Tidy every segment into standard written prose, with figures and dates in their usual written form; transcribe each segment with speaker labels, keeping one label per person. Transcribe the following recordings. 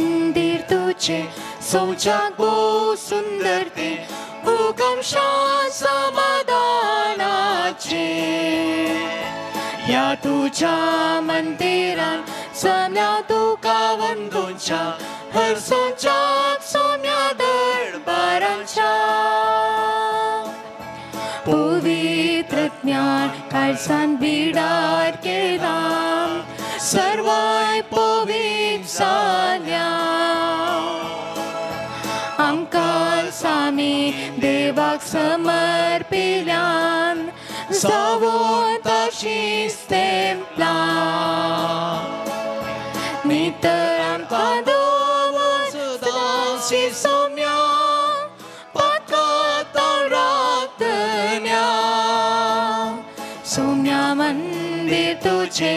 Speaker 1: मंदिर तुझे सोवच्याक भोव सुंदर ते उगमशा समाधानाचे। ह्या तुझ्या मंदिरान जमल्या तुका वंदूच्या हरसोच्याक सोम्या दरबारांच्या। पवित्र ज्ञान काळजान बिडार केला सर्वाय पवित्र जाल्या। आमकां सामी देवाक समर्पिल्यान जावून तशीच तेंपलां। नितर आमकां दवर सदांची सोम्या पातकां राखतन्या। सोम्या मंदिर तुझे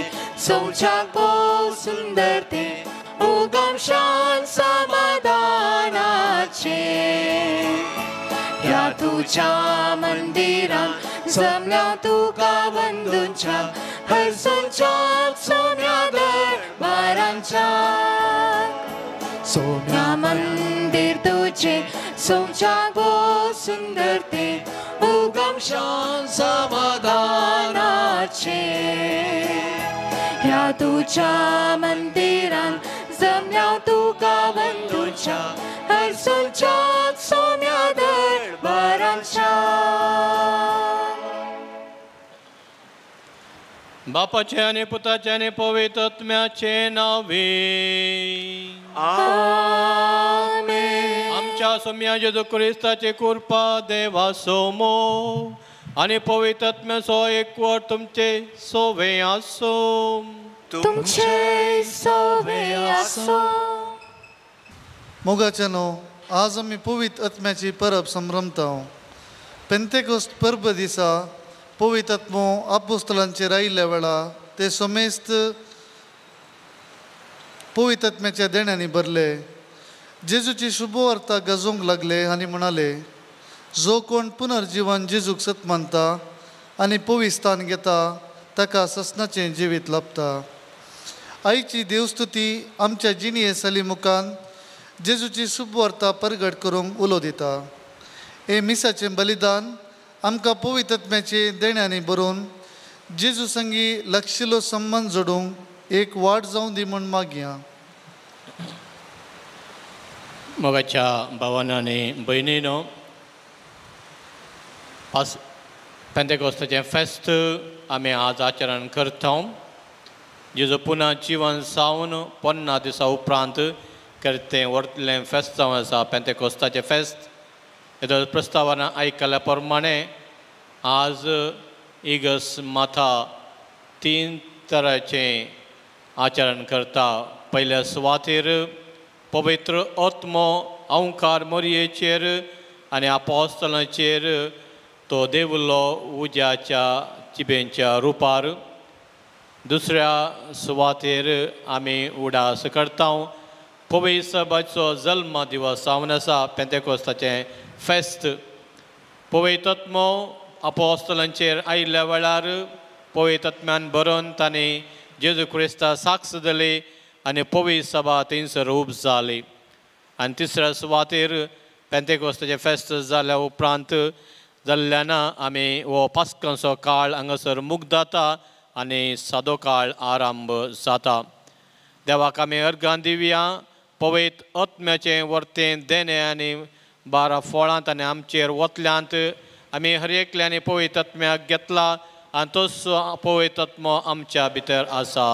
Speaker 1: सोवच्याक भोव सुंदर ते उगमशान समाधानाचे। ह्या तुझ्या मंदिरान जमल्या तुका वंदूच्या हरसोच्याक सोम्या दरबारांच्या। सोम्या मंदिर तुझे सोवच्याक भोव सुंदर ते उगमशान समाधानाचे। ह्या तुझ्या मंदिरान जमल्या तुका वंदूच्या हरसोच्याक सोम्या दरबारांच्या।
Speaker 2: बापाचे आनी पुताचे आनी पवित्र आत्म्याचे नांवे
Speaker 1: आमेन।
Speaker 2: आमच्या सोम्या जेजू क्रिस्ताचे कृपा देवाचो मोग आनी पवित्र आत्म्याचो एकवट तुमचे सोवे आसूं।
Speaker 1: तुमचे सोवे आसूं।
Speaker 3: मोगाचे न्हू आज आमी पवित्र आत्म्याची परब संभ्रमता। पेंतेकोस्त परब दिसा पवित्र आत्मो आपोस्तलांचेर आयिल्ल्या वेळा ते समेस्त पवित्र आत्म्याच्या देण्यांनी भरले। जेजूची शुभवार्ता गाजोवंक लागले आनी म्हणाले, जो कोण पुनर्जीवन जेजूक सत मानता आनी पवित्र स्थान घेता ताका ससनाचें जिवीत लाभता। आयची देवस्तुती आमच्या जिणये सली मुखान जेजूची शुभवार्ता परगट करूंक उलो दिता। हे मिसाचें बलिदान आमकां पवित्र आत्म्याचे देण्यांनी भरून जेजू संगी लक्षिलो संबंद जोडूंक एक वाट जावं दी म्हूण मागया।
Speaker 2: मोगाच्या भावान आनी भयणीनो, आज पेंतेकोस्ताचें फेस्त आमी आज आचरण करता। जेजू पुना जिवन सावन 50 दिसां उपरांत करतें व्हडलें फेस्त जावन आसा पेंतेकोस्ताचें फेस्त। हेजो प्रस्तावना आयकल्या प्रमाणे आज इगर्ज माथा 3 तरांचें आचरण करता। पयल्या सुवातेर पवित्र आत्मो अंकार मोरयेचेर आनी आपोस्तलांचेर तो देवलो उज्याच्या जिबेंच्या रुपार। दुसऱ्या सुवातेर आमी उडास करता पवित्र सभाचो जल्म दिवस जावन आसा पेंतेकोस्ताचें फेस्त। पवित्र आत्मो आपोस्तलांचेर आयिल्ल्या वेळार पवित्र आत्म्यान भरून तांणी जेजू क्रिस्ता साक्ष दिली आनी पवित्र सभा थंयसर उब जाली। आनी तिसऱ्या सुवातेर पेंतेकोस्ताचें फेस्त जाल्या उपरांत जाल्ल्यान आमी हो पास्कांचो काळ हांगासर मुक्त जाता आनी सादो काळ आरंभ जाता। देवाक आमी अर्गां दिवया पवित्र आत्म्याचें वर्तें देणें आनी 12 फळांत आनी आमचेर वतल्यांत आमी हर एकल्यानी पवित्र आत्म्याक घेतला आनी तोच पवित्र आत्मो आमच्या भितर आसा।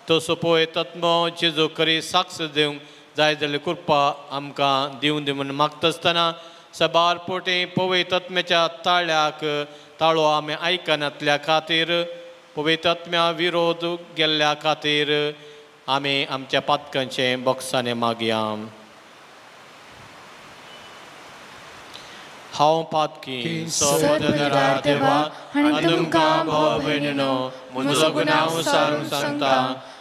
Speaker 2: तोच पवित्र आत्मो जेजू करी साक्ष दिवंक जाय जाल्यार कृपा आमकां दिवन दी म्हूण मागता आसतना सबार पोटी पवित्र आत्म्याच्या ताळ्याक ताळो आमी आयकनातल्या खातीर पवित्र आत्म्या विरोध गेल्ल्या खातीर आमी आमच्या पातकांचें बोक्सांनी मागया। हांव पातकी सपदरा देवा आनी तुमकां भाव भयणीनो म्हजो गुन्यांव सारून सांगता।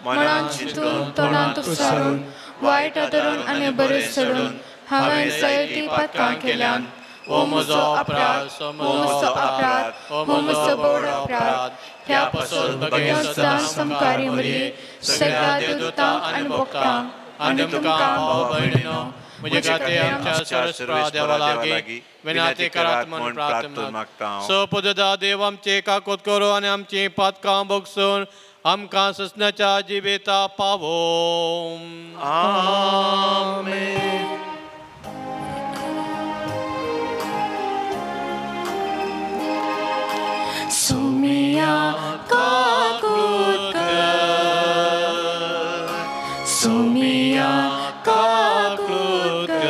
Speaker 1: मनान चिंतून तोंडांत उसारून वायट धरून आनी बरें सोडून हांवें जायतीं पातकां केल्यान। हो म्हजो अपराध, हो म्हजो अपराध, हो म्हजो व्हड अपराध। ह्या पासून सदां समकारी मुरली सगळ्या देवदूतांक आनी भक्तांक
Speaker 2: आनी तुमकां भाव भयणीनो म्हजे खातीर आमच्या सर्वेस्परा देवा लागीं विनंती करात म्हूण प्रार्थना
Speaker 4: मागता.
Speaker 2: सपददा देव आमचे काकोत करो आनी आमची पातकां भोगसून आमकां ससनाच्या जिबेता पावो.
Speaker 4: आमेन.
Speaker 1: सुमिया काकूत कर, सुमिया काकूत कर,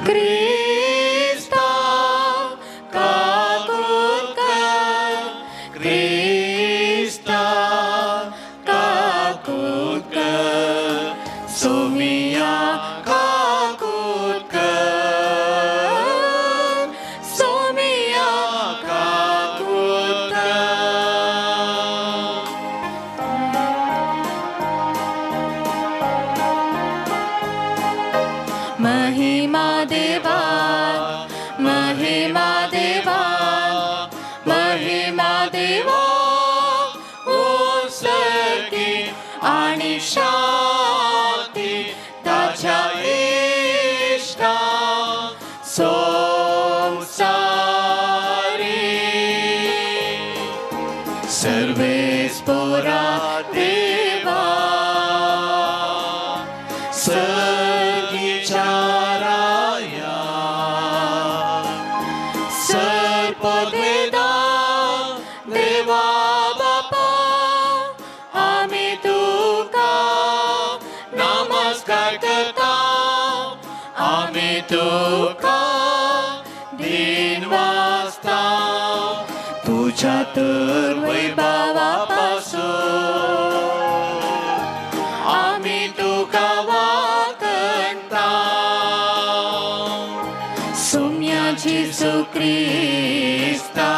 Speaker 1: क्रिस्ता काकूत कर, क्रिस्ता काकूत कर, सुमिया काकूत कर, सुमिया काकूत कर. महिमा देवा, महिमा देवा, महिमा देवा, उत्सर्गी आणि शांती ताच्या इष्टा संसारी. सर्वेस्पोरा देवा, सर्गीच्या राया, सर्पवेदा देवा बापा, आमी तुका नमस्कार करता, आमी तुका दिन वाजता, तुझ्या तर वैभवा पासून आमी तुका वाकणता. सुम्या जेजू क्रिस्ता,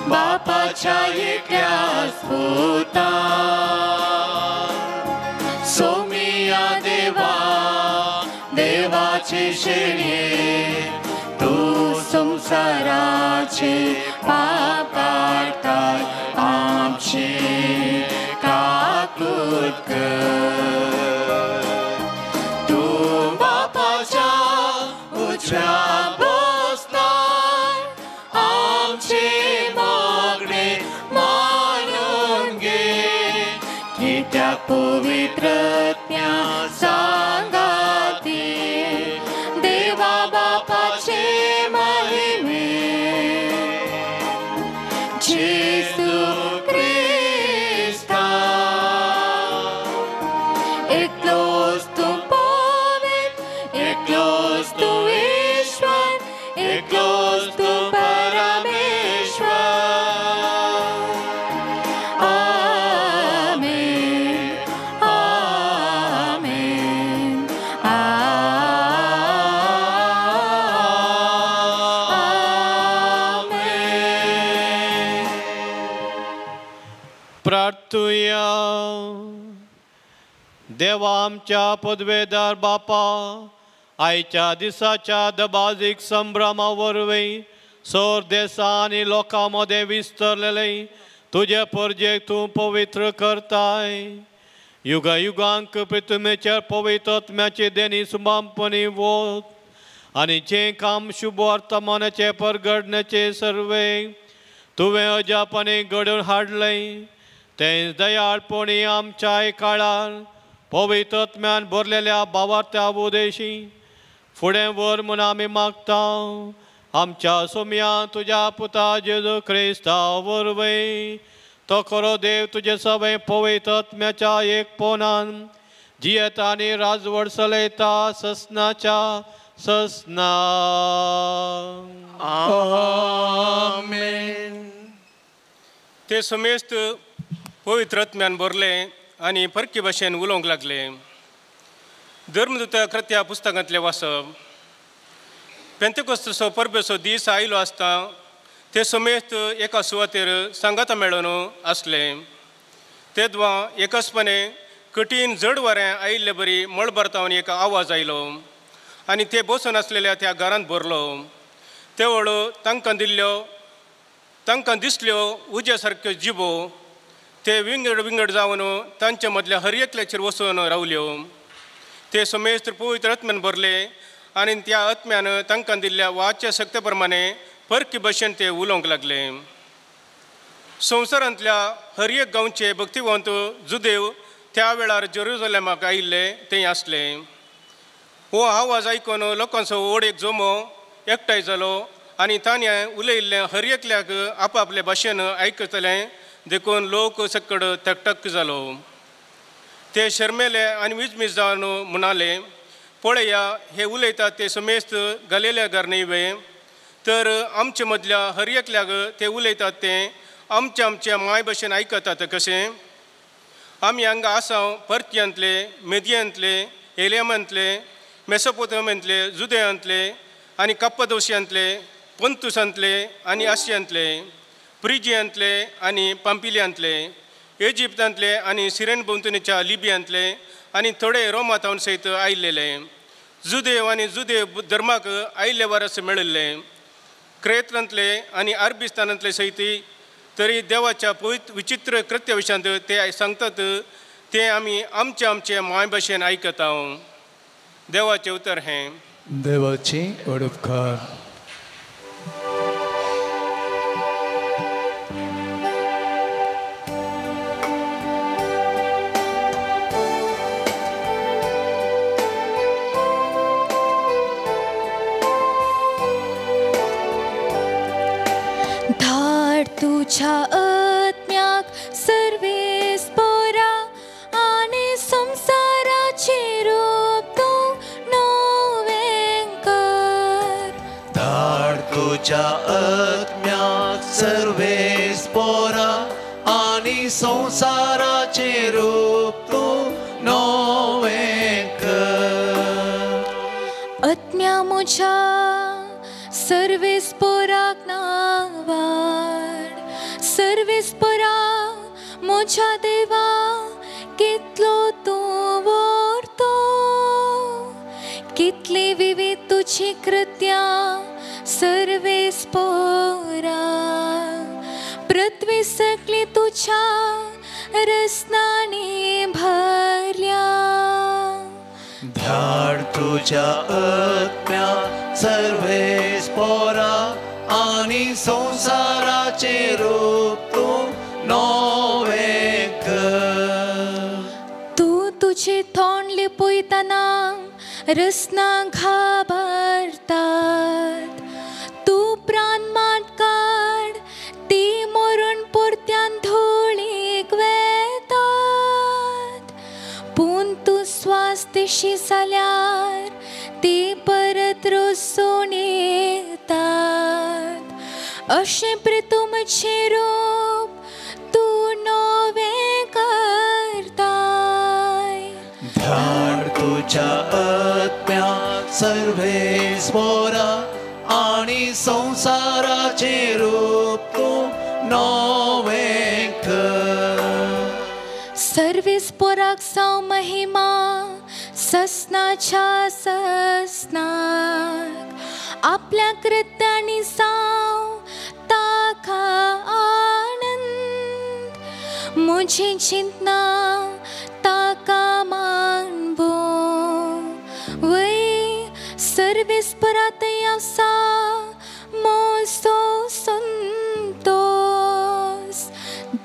Speaker 1: बापाच्या एकल्याच पुता, सोमिया देवा, देवाचे शेळये, तू संसाराचे पाप काडताय, आमचे काकूत कर. तूं बापाच्या उजव्या बसलाय, आमचे मागणे मानून घे, कित्याक पवित्रत्म्या सांगाती देवा बापाचे महिमे. जेजू क्रिस्ता, एकलोच तूं पवित्र, एकलोच तूं ईश्वर, एकलोच तूं परमेश्वर. आमेन, आमेन, आमेन.
Speaker 2: प्रार्थुया. देवा आमच्या पदवेदार बापा, आयच्या दिसाच्या दबाजीक संभ्रमा वरवीं सोर देसा आनी लोकां मदें विस्तरलेले तुजे परजेक तूं पवित्र करताय. युगा युगांक पृथ्वीचेर पवित्र आत्म्याची देणी सुमापणी वोत आनी जें काम शुभ वर्तमानाचें परगडण्याचें सर्वे तुवें अजापणी घडोवन हाडलें तें दयाळपणी आमच्याय काळार पवित्र आत्म्यान भरलेल्या भावार्थ्या उदेशी फुडें व्हर म्हूण आमी मागता. आमच्या सोम्या तुज्या पुता जेजू क्रिस्ता वरवीं तो खरो देव तुजे सगळे पवित्र आत्म्याच्या एकपणान जियेता आनी राजवट चलयता ससनाच्या ससना.
Speaker 4: आमेन.
Speaker 5: ते समेस्त पवित्र आत्म्यान भरले आनी परकी भाशेन उलोवंक लागले. धर्मदूत कृत्या पुस्तकांतलें वाचप. पेंतेकोस्तचो परबेचो दीस आयलो आसता ते समेस्त एका सुवातेर सांगाता मेळोन आसले. तेदवा एकसपणे कठीण जड वारें आयिल्ले बरी मळबार एक आवाज आयलो आनी ते बसून आसलेल्या त्या घरांत भरलो. तेवळ तांकां दिल्ल्यो तांकां दिसल्यो उज्या सारक्यो जिबो ते विंगड विंगड जावन तांचे मदल्या हर एकल्याचेर वचून रावल्यो. ते समेस्त पवित्र आत्म्यान भरले आनी त्या आत्म्यान तांकां दिल्ल्या वाच्या शक्ते प्रमाणे परकी भशेन ते उलोवंक लागले. संवसारांतल्या हर एक गांवचे भक्तिवंत जुदेव त्या वेळार जेरुजलेमाक आयिल्ले ते आसले. हो आवाज आयकून लोकांचो व्हड एक जमो एकठांय जालो आनी ताणें उलयिल्लें हर एकल्याक आपआपले भाशेन आयकतलें देखून लोक सकड थकटक जालो. ते शर्मेले आनी विजमीज जावन म्हणाले, पळया हे उलयतात ते समेस्त गलेल्या घर न्हय वे? तर आमचे मदल्या हर एकल्याक ते उलयतात ते आमच्या आमच्या माय भशेन आयकतात कशें? आमी हांगा आसा परत्यांतले, मेदियांतले, एलियमांतले, मेसोपोतमियांतले, जुदयांतले आनी कप्पदोशियांतले, पंतुसांतले आनी आशियांतले, प्रिजियांतले आनी पांपिल्यांतले, इजिप्तांतले आनी सिरेन भोंवतणीच्या लिबियांतले आनी थोडे रोमातावन सयत आयिल्ले, जुदेव आनी जुदेव धर्माक आयिल्ले वरस मेळिल्ले, क्रेतांतले आनी अरबिस्तानांतले सयत. तरी देवाच्या पवित्र विचित्र कृत्य विशयांत ते सांगतात ते आमी आमचे आमचे माय भाशेन आयकता. देवाचें उतर हें.
Speaker 4: देवाची उपकार.
Speaker 1: धाड तुझ्या आत्म्याक सर्वेस पोरा आनी संवसाराचें रूप तूं नवें कर.
Speaker 6: धाड तुझ्या आत्म्याक सर्वेस पोरा आनी संवसाराचें रूप तूं नवें कर.
Speaker 1: आत्म्या म्हज्या सर्वेस पोराक नावाड, सर्वेस पोरा म्हज्या देवा कितलो तूं व्हरतो, कितली विविध तुजी कृत्यां सर्वेस पोरा. पृथ्वी सगळी तुज्या रसनांनी भरल्या.
Speaker 6: धाड तुझ्या आत्म्याक सर्वेस पोरा आनी संवसाराचें रूप तूं नवें कर.
Speaker 1: तूं तुजें तोंड लिपयतना रसना घाबरतात, तूं प्राण मात काड ती मरण परत्यान धुळीक वेतात. पूण तूं स्वास दिशी जाल्यार ती परत रसून येतात. अशें प्रितुमचें रूप तूं नवें करताय.
Speaker 6: धाड तुझ्या आत्म्याक सर्वेस पोरा आनी संवसाराचें रूप तूं नवें कर.
Speaker 1: सर्वेस पोराक जावं महिमा ससनाच्या ससनाक, आपल्या कृत्यांनी जावं ताका आनंद. म्हजी चिंतना ताका मानवो वय सर्वेस पोरातय आसा म्हजो संतोस.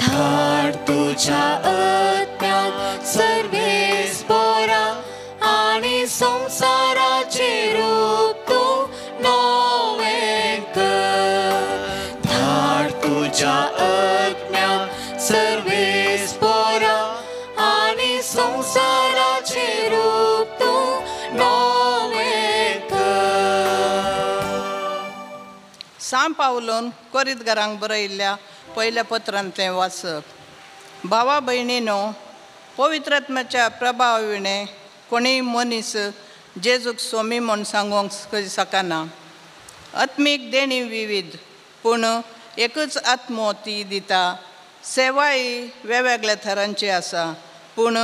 Speaker 6: धाड तुझ्या आत्म्याक सर्वेस पोरा आनी संवसाराचें रूप तूं नवें कर. धाड तुझ्या आत्म्याक सर्वेस पोरा आनी संवसाराचें रूप तूं नवें कर.
Speaker 7: सांव पावलोन कोरीतघरांक बरयिल्ल्या पयल्या पत्रांतलें वाचप. भावा भयणीनो, पवित्र आत्म्याच्या प्रभावा विणें कोणीय मनीस जेजूक स्वामी म्हूण सांगूंक शकना. आत्मीक देणी विविध पूण एकूच आत्मो ती दिता. सेवाय वेगवेगळ्या थरांची आसा पूण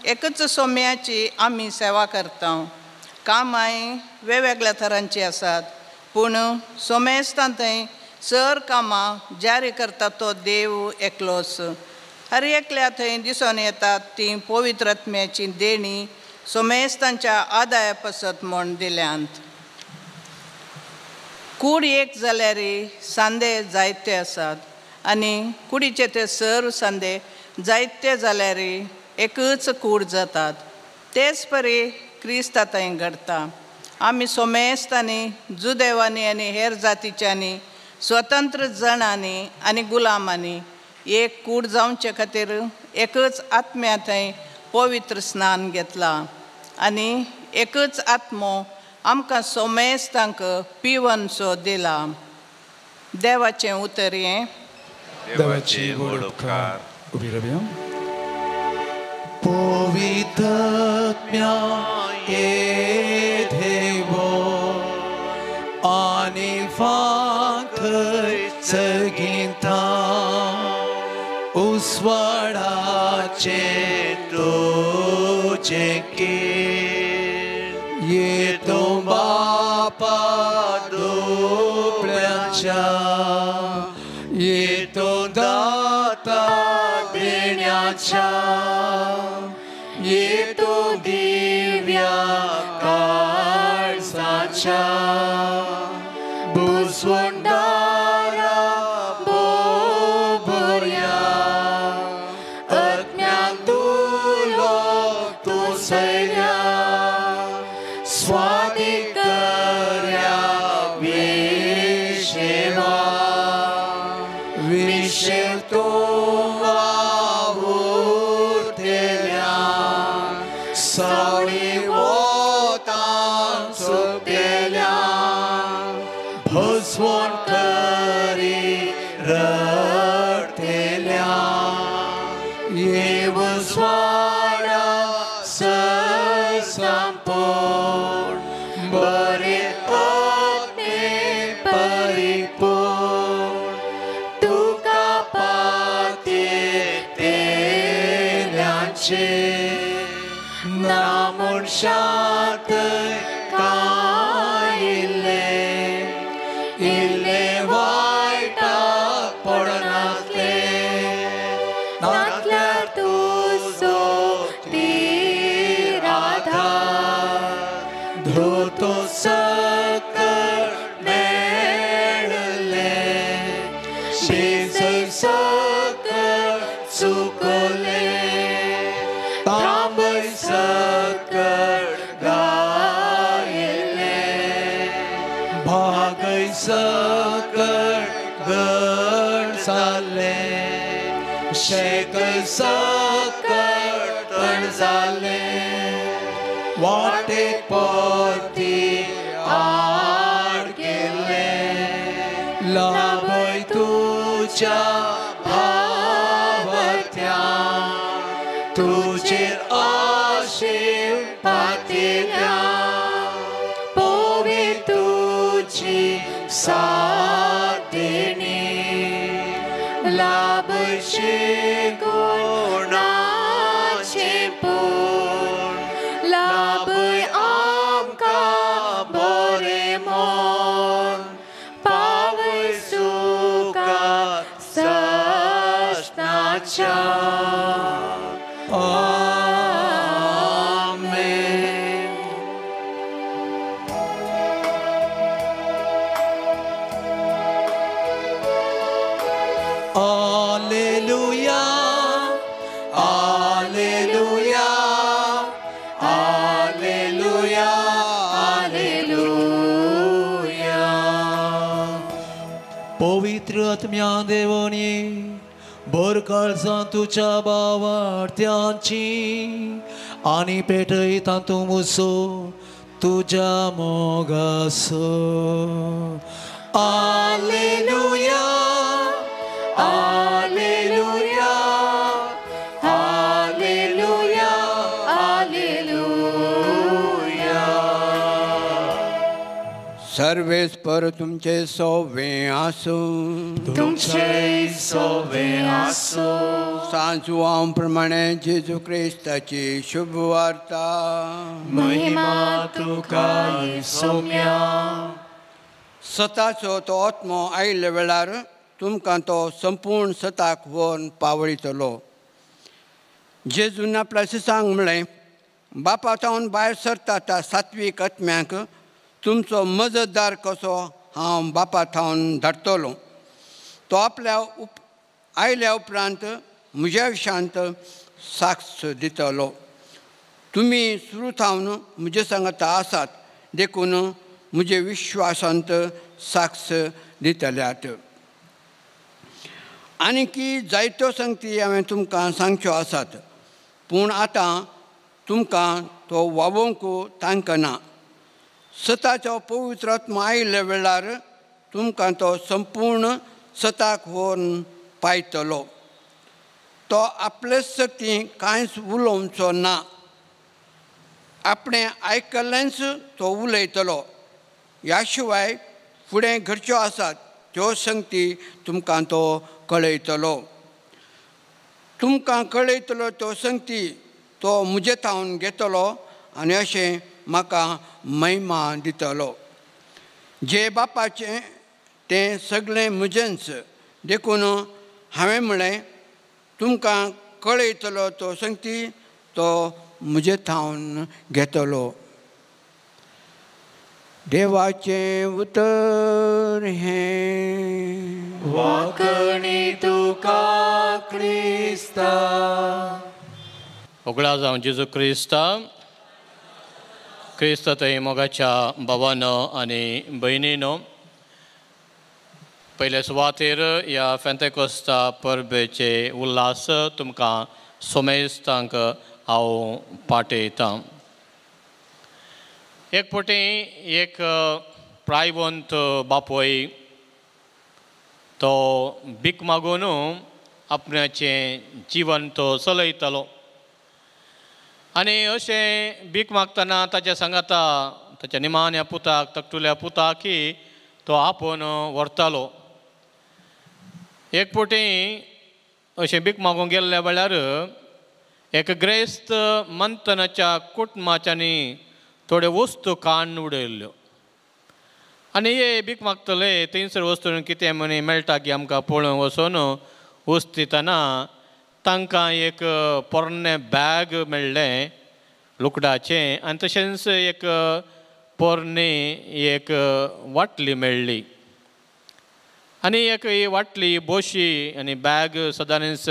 Speaker 7: एकूच सोम्याची आमी सेवा करता. कामांय वेगवेगळ्या थरांची आसात पूण सोमेस्तां थंय सर कामां जारी करता तो देव एकलोच. हर एकल्या थंय दिसून येतात ती पवित्र आत्म्याची देणी सोमेस्तांच्या आदाया पासत म्हूण दिल्यांत. कूड एक जाल्यार सांदे जायते आसात आनी कुडीचे ते सर्व सांदे जायते जाल्यार एकच कूड जातात. तेच परी क्रिस्ता थंय घडटा. आमी सोमेस्तांनी, जुदेवांनी आनी हेर जातीच्यांनी, स्वतंत्र जाणांनी आनी गुलामांनी एक कूड जावचे खातीर एकच आत्म्या थंय पवित्र स्नान घेतला आनी एकच आत्मो आमकां सोमेस्तांक पिवनसो दिला. देवाचें उतर हें.
Speaker 4: देवाची व्हड उपकार. उबी रावया. पवित्र आत्म्या ये देवो आनी फांकय चगिता उस्वाडाचे तुजें कीर ये तो बापा दुबळ्यांच्या ये तो दाता देण्याच्या ये तो दिव्या काळजाच्या बुजवंडारा बोबऱ्या अज्ञान तुलो तूं सैऱ्या स्वादीक कर्या विशेवा विशेव तूं वावुरतेल्या सावळी वोतान सुकतेल्या भस्वण करी रडतेल्या येव स्वाडा संपूर्ण बरे आत्मे परिपूर्ण तुका पाते तेल्याचे ना मनशात काय इल्ले इल्ले वायटाक पडनासले नातल्यार तुजो तीर आधार धोतो सकल मेळले शेजर सकल चुकले तांबय सकल गायले भागय सकल गड जाले शेतय सकल तण जाले वाटेक पोती आड गेले लाभय तुज्या भावत्या तुजेर आशेव पातेल्या पोवे तुजी साथ देणी लाभशे गुणाचे पूर्ण लाभय आमकां बरें मन पावय सुखा सस्नाच्या. आमेन. Alleluia, Alleluia, Alleluia, Alleluia. पवित्र आत्म्या देवानी भर काळजान तुज्या भावार्थ्यांची आनी पेटय तातूंत मुसो तुज्या मोगासो. Alleluia, Alleluia, Alleluia, Alleluia.
Speaker 8: सर्वेस्पर तुमचे सोवे आसूं.
Speaker 6: तुमचे सोवे आसूं.
Speaker 8: सांजवां प्रमाणे जेजू क्रिस्ताची शुभ वार्ता.
Speaker 6: महिमा तुका सोम्या.
Speaker 8: सताचो तो आत्मो आयिल्ल्या वेळार तुमकां तो संपूर्ण सताक व्हरून पावयतलो. जेजून आपल्या शिसांक म्हळें, बापा थावन भायर सरता त्या सात्वीक आत्म्याक तुमचो मजतदार कसो हांव बापा थावन धाडटलो. तो आपल्या आयल्या उपरांत म्हज्या विशांत साक्ष दितलो. तुमी सुरू थावन म्हजे सांगता आसात देखून म्हजे विश्वासांत साक्ष दितल्यात. आनी की जायत्यो संगती हांवें तुमकां सांगच्यो आसात, पूण आतां तुमकां तो वावोवंक तांकना. सताचो पवित्र आत्मा आयिल्ल्या वेळार तुमकां तो संपूर्ण सताक व्हरून पायतलो. तो आपलेच शक्ती कांयच उलोवचो ना, आपणें आयकल्लेंच तो उलयतलो. ह्या शिवाय फुडें घडच्यो आसात त्यो संगती तुमकां तो कळयतलो. तुमकां कळयतलो त्यो संगती तो म्हजे थावन घेतलो आनी अशें म्हाका महिमा दितलो. जे बापाचें तें सगळें म्हजेंच, देखून हांवें म्हळें तुमकां कळयतलो तो संगती तो म्हजे थावन घेतलो. देवाचें उतर हें.
Speaker 6: वाकणी तुका क्रिस्ता.
Speaker 2: उगडा जावं जेजू क्रिस्ता. क्रिस्त थंय मोगाच्या भावानो आनी भयणीनो, पयले सुवातेर ह्या फेंतेकोस्ता परबेचे उल्हास तुमकां सोमेस्तांक हांव पाठयतां. एक फावटी एक प्रायवंत बापूय तो भीक मागून आपणाचें जिवन तो चलयतालो. आनी अशें भीक मागतना ताच्या सांगाता ताच्या निमाण्या पुताक, तकटुल्या पुताकी तो आपोवन व्हरतालो. एक फावटी अशें भीक मागूंक गेल्ल्या वेळार एक ग्रेस्त मंथनाच्या कुटुंबाच्यांनी थोड्यो वस्तू काडून उडयल्ल्यो. आनी हे भीक मागतले थंयसर वस्तू कितें म्हण मेळटा की आमकां पळोवंक वचून वस्तितना तांकां एक पोरणें बॅग मेळ्ळें लुकडाचें आनी तशेंच एक पोरणी एक वाटली मेळ्ळी. आनी एक ही वाटली बोशी आनी बॅग सदांच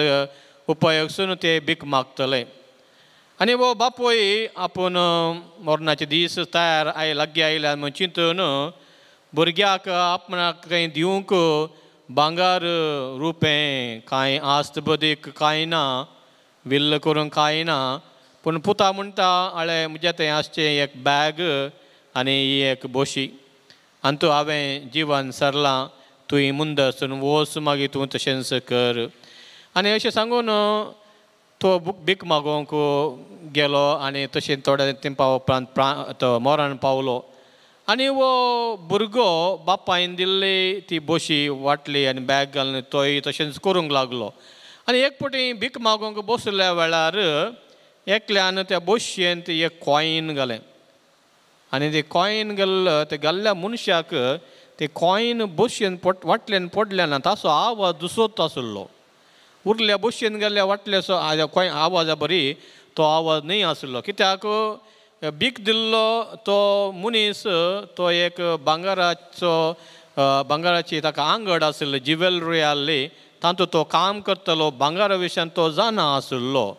Speaker 2: उपयोग ते भीक मागतले. आनी हो बापूय आपूण मरणाचे दीस तयार I लागीं आयल्या म्हूण चिंतून भुरग्याक आपणाक कांय दिवंक भांगर रुपें कांय आस्त बदीक कांय ना, विल्ल करूंक कांय ना, पूण पुता म्हणटा आळे म्हज्या थंय आसचें एक बॅग आनी ही एक बोशी आनी तूं हांवें जिवन सरलां, तुवें मुंदसून वच मागीर तूं तशेंच कर. आनी अशें सांगून तो भीक मागोवंक गेलो आनी तशें थोड्या तेंपा उपरांत तो मरण पावलो. आनी हो भुरगो बापायन दिल्ली ती बोशी वाटली आनी बॅग घालून तोय तशेंच करूंक लागलो. आनी एक फावटी भीक मागोवंक बसल्या वेळार एकल्यान त्या बोशयेंत एक कॉयन घालें आनी ते कॉयन घाल्ल ते घाल्ल्या मनशाक ते कॉयन बोशयेन वाटल्यान पडलें ना, ताचो आवाज दुसरोच आसलो. उरल्या बोशयेन गेल्ल्या वाटल्याचो कॉयन आवाजा बरी तो आवाज न्हय आसलो, कित्याक भीक दिल्लो तो मनीस तो एक भांगराचो भांगराची ताका आंगड आशिल्ली, ज्युवेलरी आसली, तातूंत तो काम करतलो, भांगरा विशयान तो जाणा आशिल्लो.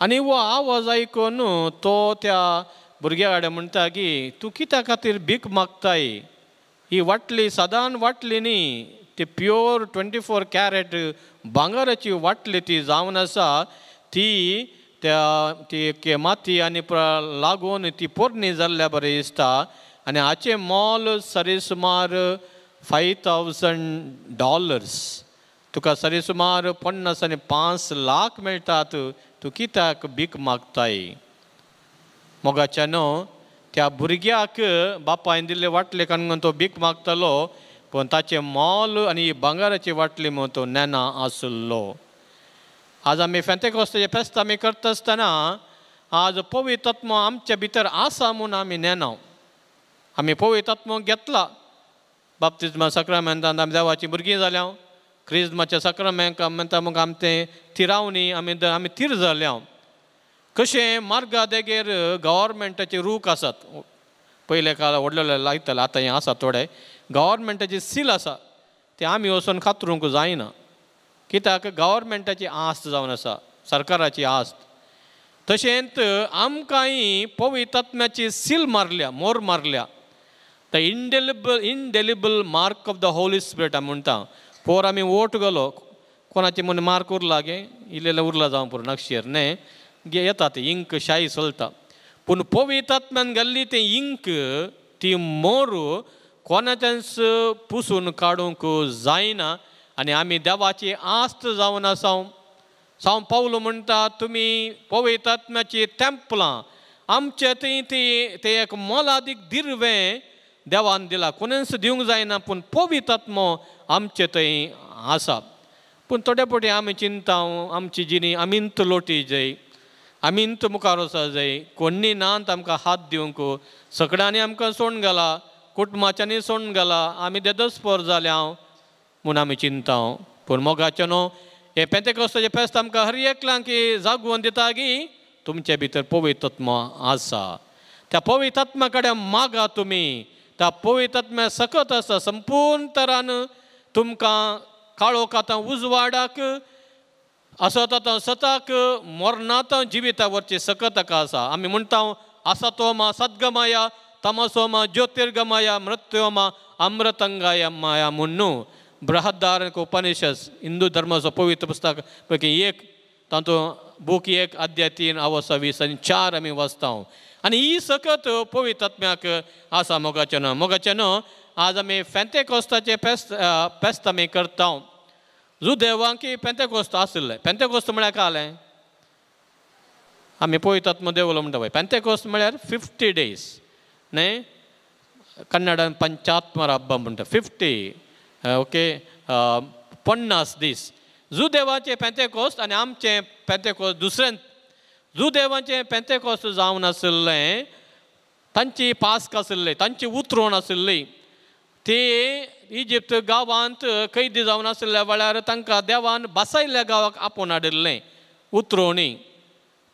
Speaker 2: आनी हो आवाज आयकून तो त्या भुरग्या कडेन म्हणटा की तूं कित्या खातीर भीक मागताय, ही वाटली सादारण वाटली न्ही, ती प्योर 24 कॅरेट भांगराची वाटली ती जावन आसा, ती त्या ती माती आनी लागून ती पोरणी जाल्ल्या बरें दिसता आनी हाचें मोल सरी सुमार $5,000, तुका सरी सुमार 50 आनी 5 लाख मेळटात, तूं कित्याक भीक मागताय. मोगाच्या न्हू त्या भुरग्याक बापायन दिल्ले वाटले काडून तो भीक मागतालो, पूण ताचें मोल आनी भांगराची वाटली म्हूण तो नेना आसलो. आज आमी फेंतेकोस्ताचें फेस्त आमी करता आसतना आज पवित्र आत्मो आमच्या भितर आसा म्हूण आमी नेना, आमी पवित्र आत्मो घेतला. बाप्तिज्मा साक्रामेंतान आमी देवाचीं भुरगीं जाल्या, क्रिज्माच्या साक्रामेंता म्हणटा आमी तें थिरावणी आमी आमी थीर जाल्या. कशें मार्गा देगेर गव्हर्मेंटाचे रूख आसात, पयले काळ व्हडले लायताले, आतां हें आसा थोडे गव्हर्मेंटाची सील आसा, ते आमी वचून कातरूंक जायना, कित्याक गव्हर्मेंटाची आस्त जावन आसा, सरकाराची आस्त. तशेंच आमकांय पवित्र आत्म्याची सील मारल्या, मोर मारल्या, the indelible mark of the Holy Spirit आमी म्हणटा. पोर आमी वोट गेलो कोणाचे म्हूण मार्क उरला गे, इल्लें उरला जावं पुरो नक्षेर न्ही गे येता ती इंक शाही चलता, पूण पवित्र आत्म्यान घाल्ली ती इंक ती मोर कोणाच्याच पुसून काडूंक जायना. आनी आमी देवाची आस्त जावन आसा. साव पावलो म्हणटा तुमी पवित्र आत्म्याची तेंपलां, आमचे थंय ती ते एक मोलादीक दिर्वें देवान दिला, कोणेंच दिवंक जायना, पूण पवित्र आत्मो आमचे थंय आसा. पूण थोडे फावटी आमी चिंता आमची जिणी आमींत लोटी जाय, आमींत मुखार वचो जाय, कोण्णी ना आमकां हात दिवंक, सगळ्यांनी आमकां सोडून घाला, कुटुंबाच्यांनी सोडून घाला, आमी देदस्पोर जाल्या म्हूण आमी चिंता. पूण मोगाचें न्हू हे पेंतेकोस्ताचें फेस्त आमकां हर एकल्यांक जागोवन दिता की तुमचे भितर पवित्र आत्मो आसा, त्या पवित्र आत्म्या कडेन मागा तुमी, त्या पवित्र आत्म्या सकत आसा संपूर्ण तरान तुमकां काळोख आतां उजवाडाक, असत आतां सताक, मरणांत जिविता वरची सकत ताका आसा. आमी म्हणटा आसा तो मा सद्गमाया तमसो मा ज्योतिर्गमाया मृत्यो मा अमृतंगाया माया म्हूण बृहदारण्यक उपनिषद हिंदू धर्माचो पवित्र पुस्तक पैकी एक, तातूंत बूक 1 अध्याय 3 अवस्था 20 आनी 4 आमी वाचता. आनी ही सकत पवित्र आत्म्याक आसा. मोगाचें न्हू, मोगाचें न्हू आज आमी पेंतेकोस्ताचें फेस्त आमी करता. जुदेवांकी पेंतेकोस्त आशिल्लें. पेंतेकोस्त म्हळ्यार कालें आमी पवित्र आत्मो देवलो म्हणटा पळय, पेंतेकोस्त म्हळ्यार 50 डेज न्ही, कन्नडान पंचात्मर हब्बा म्हणटा, 50 ओके 50 दीस. जुदेवाचें पेंतेकोस्त आनी आमचें पेंतेकोस्त दुसरें. जुदेवाचें पेंतेकोस्त जावन आशिल्लें, तांची पास्क आशिल्ली, तांची उतरोण आशिल्ली, ती इजिप्त गांवांत कैदी जावन आशिल्ल्या वेळार तांकां देवान बसयल्ल्या गांवाक आपोवन हाडिल्लें, उतरोणी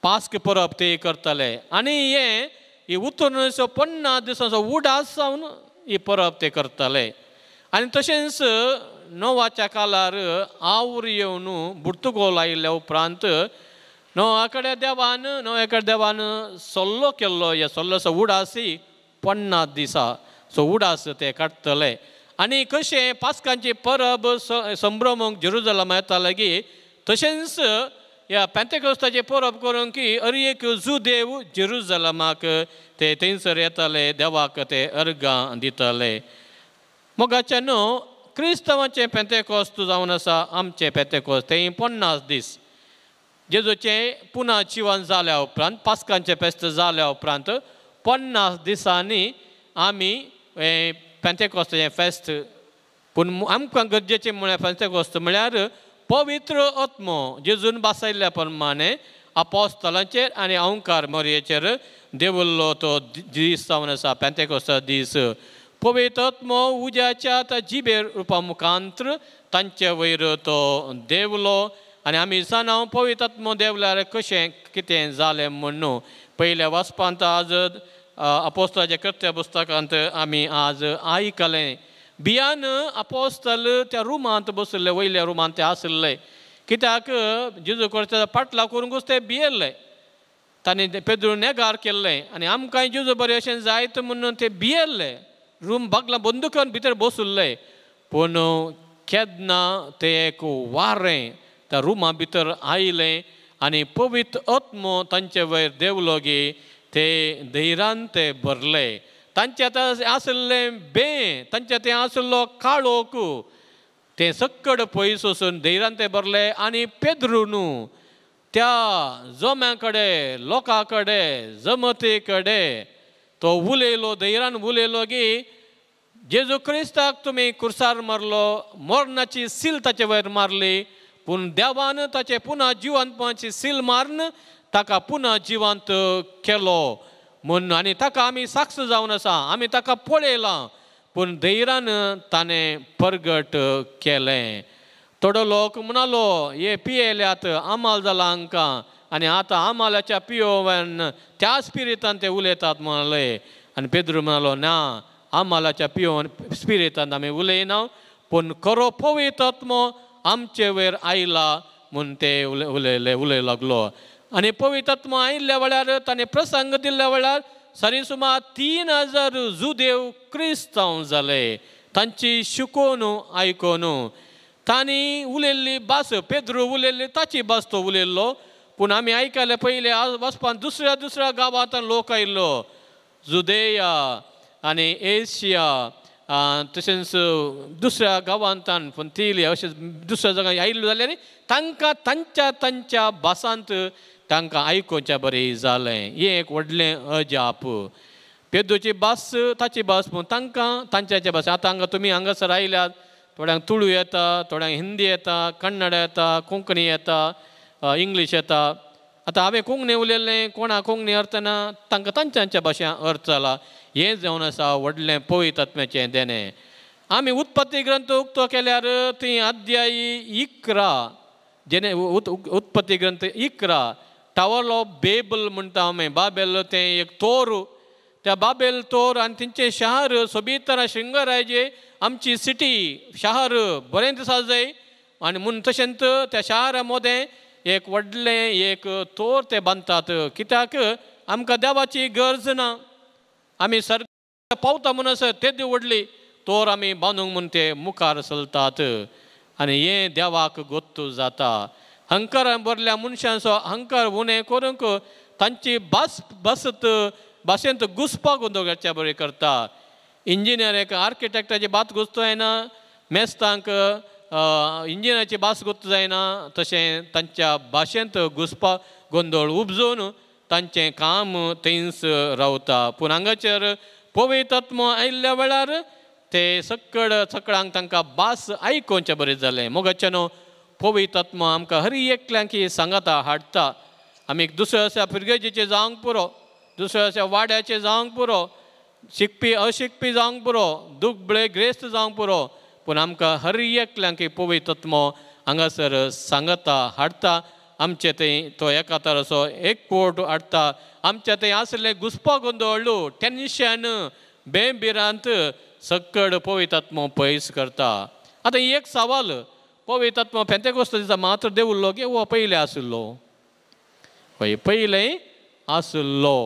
Speaker 2: पास्क परब ते करताले. आनी हें ही उतरोणीचो 50 दिसांचो उडास जावन ही परब ते करताले. आनी तशेंच नोवाच्या काळार आवूर येवन बुर्तुगोल आयिल्ल्या उपरांत नोवा कडेन देवान सल्लो केल्लो, ह्या सल्लोसो उडासी 50 दिसा सो उडास ते काडटले. आनी कशें पास्कांची परब संभ्रमूंक जेरुजलमा येताले की तशेंच ह्या पेंतेकोस्ताची परब करूंक की हर एक जुदेव जेरुजलमाक ते थंयसर येताले, देवाक ते अर्गां दिताले. मोगाचें न्हू क्रिस्तांवाचें पेंतेकोस्त जावन आसा आमचें पेंतेकोस्त, तें 50 दीस जेजूचें पुना जिवन जाल्या उपरांत, पास्कांचें फेस्त जाल्या उपरांत 50 दिसांनी आमी पेंतेकोस्ताचें फेस्त. पूण आमकां गरजेचें म्हळ्यार पेंतेकोस्त म्हळ्यार पवित्र आत्मो जेजून बसयल्ल्या प्रमाणे आपोस्तलांचेर आनी अंकार मोरयेचेर देवल्लो तो दीस जावन आसा पेंतेकोस्ता दीस. पवित्र आत्मो उज्याच्या त्या जिबेर रुपा मुखांत्र तांचे वयर तो देवलो. आनी आमी जाणा पवित्र आत्मो देवल्यार कशें कितें जालें म्हूण पयल्या वाचपांत आज आपोस्तलाच्या कृत्य पुस्तकांत आमी आज आयकलें. बियान आपोस्तल त्या रुमांत बशिल्ले, वयल्या रुमांत ते आशिल्ले, कित्याक जेजू क्रिस्ताचो पाटलाव करूंकूच ते भियेल्ले, तांणी पेद्रू नेगार केल्लें आनी आमकांय जेजू बरें अशें जायत म्हणून ते भियेल्ले, रूम बागलां बंद करून भितर बशिल्ले. पूण केन्ना तें एक वारें त्या रुमा भितर आयलें आनी पवित्र आत्मो तांचे वयर देवलो गी ते धैर्यान ते भरले. तांचे आतां आशिल्लें बें, तांचे तें आशिल्लो काळोख तें सक्कड पयस वचून धैर्यान ते भरले. आनी पेद्रू न्हू त्या जोम्या कडेन, लोकां कडेन, जमते कडेन तो उलयलो, धैर्यान उलयलो की जेजू क्रिस्ताक तुमी कुर्सार मारलो, मरणाची सील ताचे वयर मारली, पूण देवान ताचे पुना जिवंतपणाची सील मारून ताका पुना जिवंत केलो म्हूण. आनी ताका आमी साक्ष जावन आसा, आमी ताका पळयलां, पूण धैर्यान ताणें परगट केलें. थोडो लोक म्हणालो हे पियेल्यात, आमाल जाला हांकां, आनी आतां आमालाच्या पियोवन त्या स्पिरितान ते उलयतात म्हणाले. आनी पेद्रू म्हणालो ना, आमालाच्या पियोवन स्पिरितान आमी उलयना, पूण खरो पवित्र आत्मो आमचे वयर आयला म्हूण ते उलयले उलय लागलो. आनी पवित्र आत्मो आयिल्ल्या वेळार ताणें प्रसंग दिल्ल्या वेळार सरी सुमार 3000 जुदेव क्रिस्तांव जाले. तांची शिकोवन आयकोन तांणी उलयल्ली भास, पेद्रू उलयल्ली ताची भास तो उलयल्लो, पूण आमी आयकले पयले आज वचपान दुसऱ्या दुसऱ्या गांवांतल्यान लोक आयिल्लो, जुदेया आनी एशिया तशेंच दुसऱ्या गांवांतल्यान पंतिली अशें दुसऱ्या जाग्यार आयिल्लो जाल्यार तांकां तांच्या तांच्या भासांत तांकां आयकुच्या बरें जालें. हें एक व्हडलें अजाप. पेद्रूची भास ताची भास, पूण तांकां तांच्या भास. आतां हांगा तुमी हांगासर आयल्यात, थोड्यांक तुळू येता, थोड्यांक हिंदी येता, कन्नड येता, कोंकणी येता, इंग्लीश येता. आतां हांवें कोंकणी उलयलें, कोणा कोंकणी अर्थ ना, तांकां तांच्या भाशेन अर्थ जाला. हें जावन आसा व्हडलें पवित्र आत्म्याचें देणें. आमी उत्पत्ती ग्रंथ उक्तो केल्यार थंय अध्याय 11, जेणे उत्पत्ती ग्रंथ 11, टावर ऑफ बेबल म्हणटा आमी, बाबेल तें एक तोर, त्या बाबेल तोर आनी तेंचें शहर सोबीत तरा शृंगारायजे आमची सिटी शहर बरें दिसा जाय. आनी म्हूण तशेंच त्या शहरा मदें एक व्हडलें एक तोर ते बांदतात, कित्याक आमकां देवाची गरज ना, आमी सर पावता म्हूण आसर तेदी व्हडली तोर आमी बांदूंक म्हूण ते मुखार चलतात. आनी हें देवाक गोत्तू जाता. अहंकारान भरल्या मनशांचो अहंकार उणें करूंक तांची भास बसत भाशेंत घुसपाक गोंदळच्या बरें करता. इंजिनियर एक आर्किटेक्टाची भास घुसतो जायना, मेस्तांक इंजिनियराची भास गोत्त जायना, तशें तांच्या भाशेंत घुसपा गोंदळ उपजून तांचें काम थंयच रावता. पूण हांगाचेर पवित्र आत्मो आयिल्ल्या वेळार ते सकड सकळांक तांकां भास आयकोवचें बरें जालें. मोगाचें न्हू पवित्र आत्मो आमकां हर एकल्यांक सांगाता हाडटा. आमी दुसऱ्या अशा फिरगेजीचें जावंक पुरो, दुसऱ्या अशा वाड्याचें जावंक पुरो, शिकपी अशिकपी जावंक पुरो, दुबळे ग्रेस्त जावंक पुरो, पूण आमकां हर एकल्यांक पवित्र आत्मो हांगासर सांगता हाडटा. आमचे थंय तो एका तराचो एक कोट हाडटा. आमचे थंय आसलें घुसपा गोंदळ, टेन्शन, बेभिरांत सकड पवित्र आत्मो पयस करता. आतां एक सवाल, पवित्र आत्मो पेंतेकोस्त दिसा मात्र देवुल्लो की हो पयलें आशिल्लो? हय, पयलें आशिल्लो,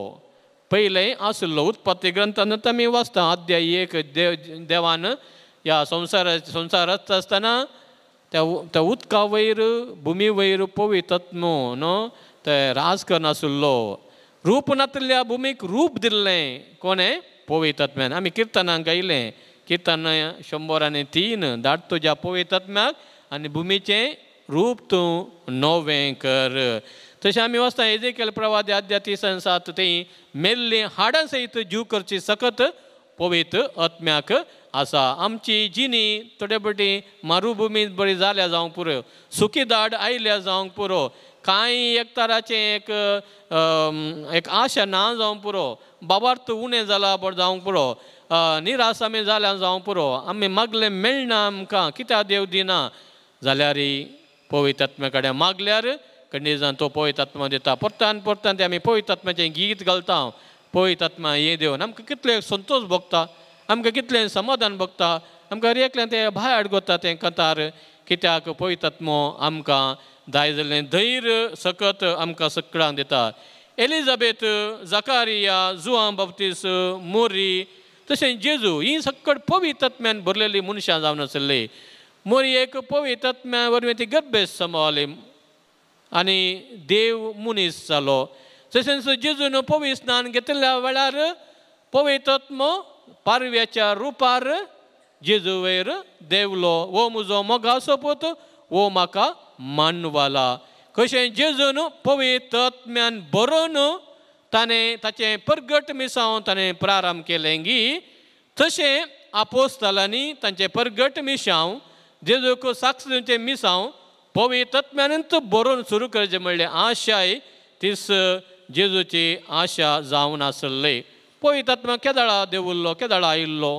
Speaker 2: पयलें आशिल्लो. उत्पत्ती ग्रंथान आमी वाचता अध्याय 1, देवान ह्या संवसार संवसार रचता आसतना त्या उदका वयर भुमी वयर पवित्र आत्मो न्हू ते राज करनाशिल्लो. रूप नातिल्ल्या भुमीक रूप दिल्लें कोणें? पवित्र आत्म्यान. आमी किर्तनाक गायलें, किर्तन 103, धाड तुज्या पवित्र आत्म्याक आनी भुमीचें रूप तूं नवें कर. तशें आमी वाचता एजेकेल प्रवादी अध्याय 37, थंय मेल्लीं हाडां सयत जीव करची सकत पवित्र आत्म्याक आसा. आमची जिणी थोडे फावटी मारुभुमी बरी जाल्या जावंक पुरो, सुकी दाड आयल्या जावंक पुरो, कांय एक तराचें एक एक आशा ना जावंक पुरो, बाबार्थ उणें जाला बरें जावंक पुरो, निराश आमी जाल्या जावंक पुरो, आमी मागलें मेळना आमकां कित्याक देव दिना जाल्यार पवित्र आत्म्या कडेन मागल्यार कंडीजान तो पवित्र आत्मा दिता. परतान परतान ते आमी पवित्र आत्म्याचें गीत घालता, पवित्र आत्मा हें देवन आमकां कितलें संतोश भोगता, आमकां कितलें समाधान भोगता, आमकां हर एकल्यान तें भायर आडगोता तें कतार, कित्याक पवित्र आत्मो आमकां जाय जाल्लें धैर्य सकत आमकां सगळ्यांक दिता. एलिजाबेथ, जकारिया, जुआं बाप्तीस, मोरी तशें जेजू ही सकट पवित्र आत्म्यान भरलेली मनशां जावन आसली. मोरी एक पवित्र आत्म्या वरवीं ती गर्भेस्त सांबाळ्ळी आनी देव मनीस जालो. तशेंच जेजून पवित्र स्नान घेतिल्ल्या वेळार पवित्र आत्मो पारव्याच्या रुपार जेजू वयर देवलो, हो म्हजो मोगाचो पूत, हो म्हाका मानवाला. कशें जेजून पवित्र आत्म्यान बरोवन ताणें ताचें परगट मिसांव ताणें प्रारंभ केलें गी, तशें आपोस्तालांनी तांचें परगट मिसांव जेजूक साक्ष दिवचें मिसांव पवित्र आत्म्यानूच बरोवन सुरू करचें म्हणलें आशाय तीस जेजूची आशा जावन आसली. पवित्र आत्मा केदाळा देवुल्लो, केदाळा आयिल्लो?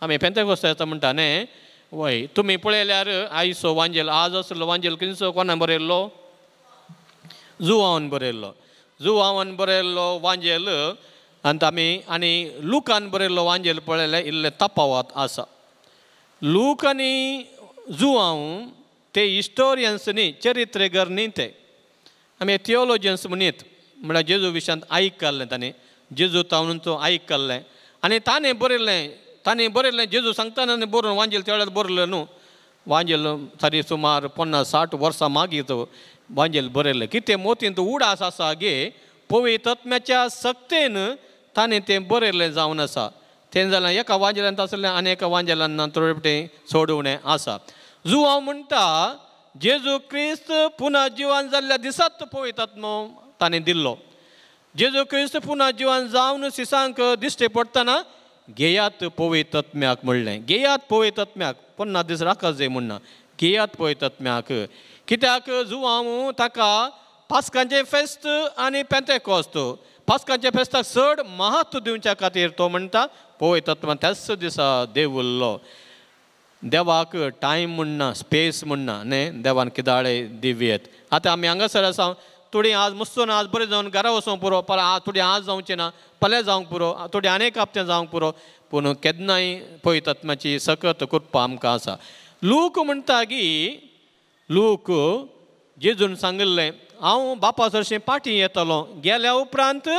Speaker 2: आमी पेंतेकोस्ताचो म्हणटा न्ही, वय तुमी पळयल्यार आयचो वांजेल, आज आसलो वांजेल खंयचो कोणा बरयल्लो? जुवान बरयल्लो, जुवान बरयल्लो वांजेल आनी आमी आनी लुकान बरयल्लो वांजेल पळयल्यार इल्लें तपावत आसा. लूक आनी जुवांव ते हिस्टोरियन्स न्ही, चरित्रेगर न्ही, ते आमी थियोलॉजियन्स म्हणीत, म्हळ्यार जेजू विशयांत आयकल्लें ताणें, जेजू तावून तो आयकल्लें आनी ताणें बरयल्लें, ताणें बरयल्लें जेजू सांगतना बरोवन वांजेल त्या वेळार बरयलें न्हू. वांजेल तरी सुमार 50-60 वर्सां मागीर तो वांजेल बरयल्लें. कितें मोतींत उडास आसा गे पवित्र आत्म्याच्या सक्तेन ताणें तें बरयल्लें जावन आसा. तें जाल्यार एका वांजेलान आसलें आनी एका वांजेलान थोडे फावटी सोडोवणें आसा. जुवांव म्हणटा जेजू क्रिस्त पुनः जिवन जाल्ल्या दिसात पवित्र आत्मो ताणें दिल्लो. जेजू क्रिस्त पुनः जिवन जावन सिसांक दिश्टी पडटना घेयात पवित्र आत्म्याक म्हणलें, घेयात पवित्र आत्म्याक, 50 दीस राखत जाय म्हणना, घेयात पवित्र आत्म्याक. कित्याक जुवांव ताका पास्कांचें फेस्त आनी पेंतेकोस्त, पास्कांच्या फेस्ताक चड महत्व दिवच्या खातीर तो म्हणटा पवित्र आत्मा त्याच दिसा देवुल्लो. देवाक टायम म्हणना, स्पेस म्हणना न्ही, देवान किदाळे दिवयेत. आतां आमी हांगासर आसा, थोडी आज मुस्तून आज बरें जावन घरा वचोंक पुरो, पर थोडी आज जावचें ना, फाल्यां जावंक पुरो, थोडी आनी एक हप्ते जावंक पुरो, पूण केन्नाय पवित्र आत्म्याची सकत कृपा आमकां आसा. लूक म्हणटा की लूक जेजून सांगिल्लें हांव बापा सरशीं पाटी येतलो, गेल्या उपरांत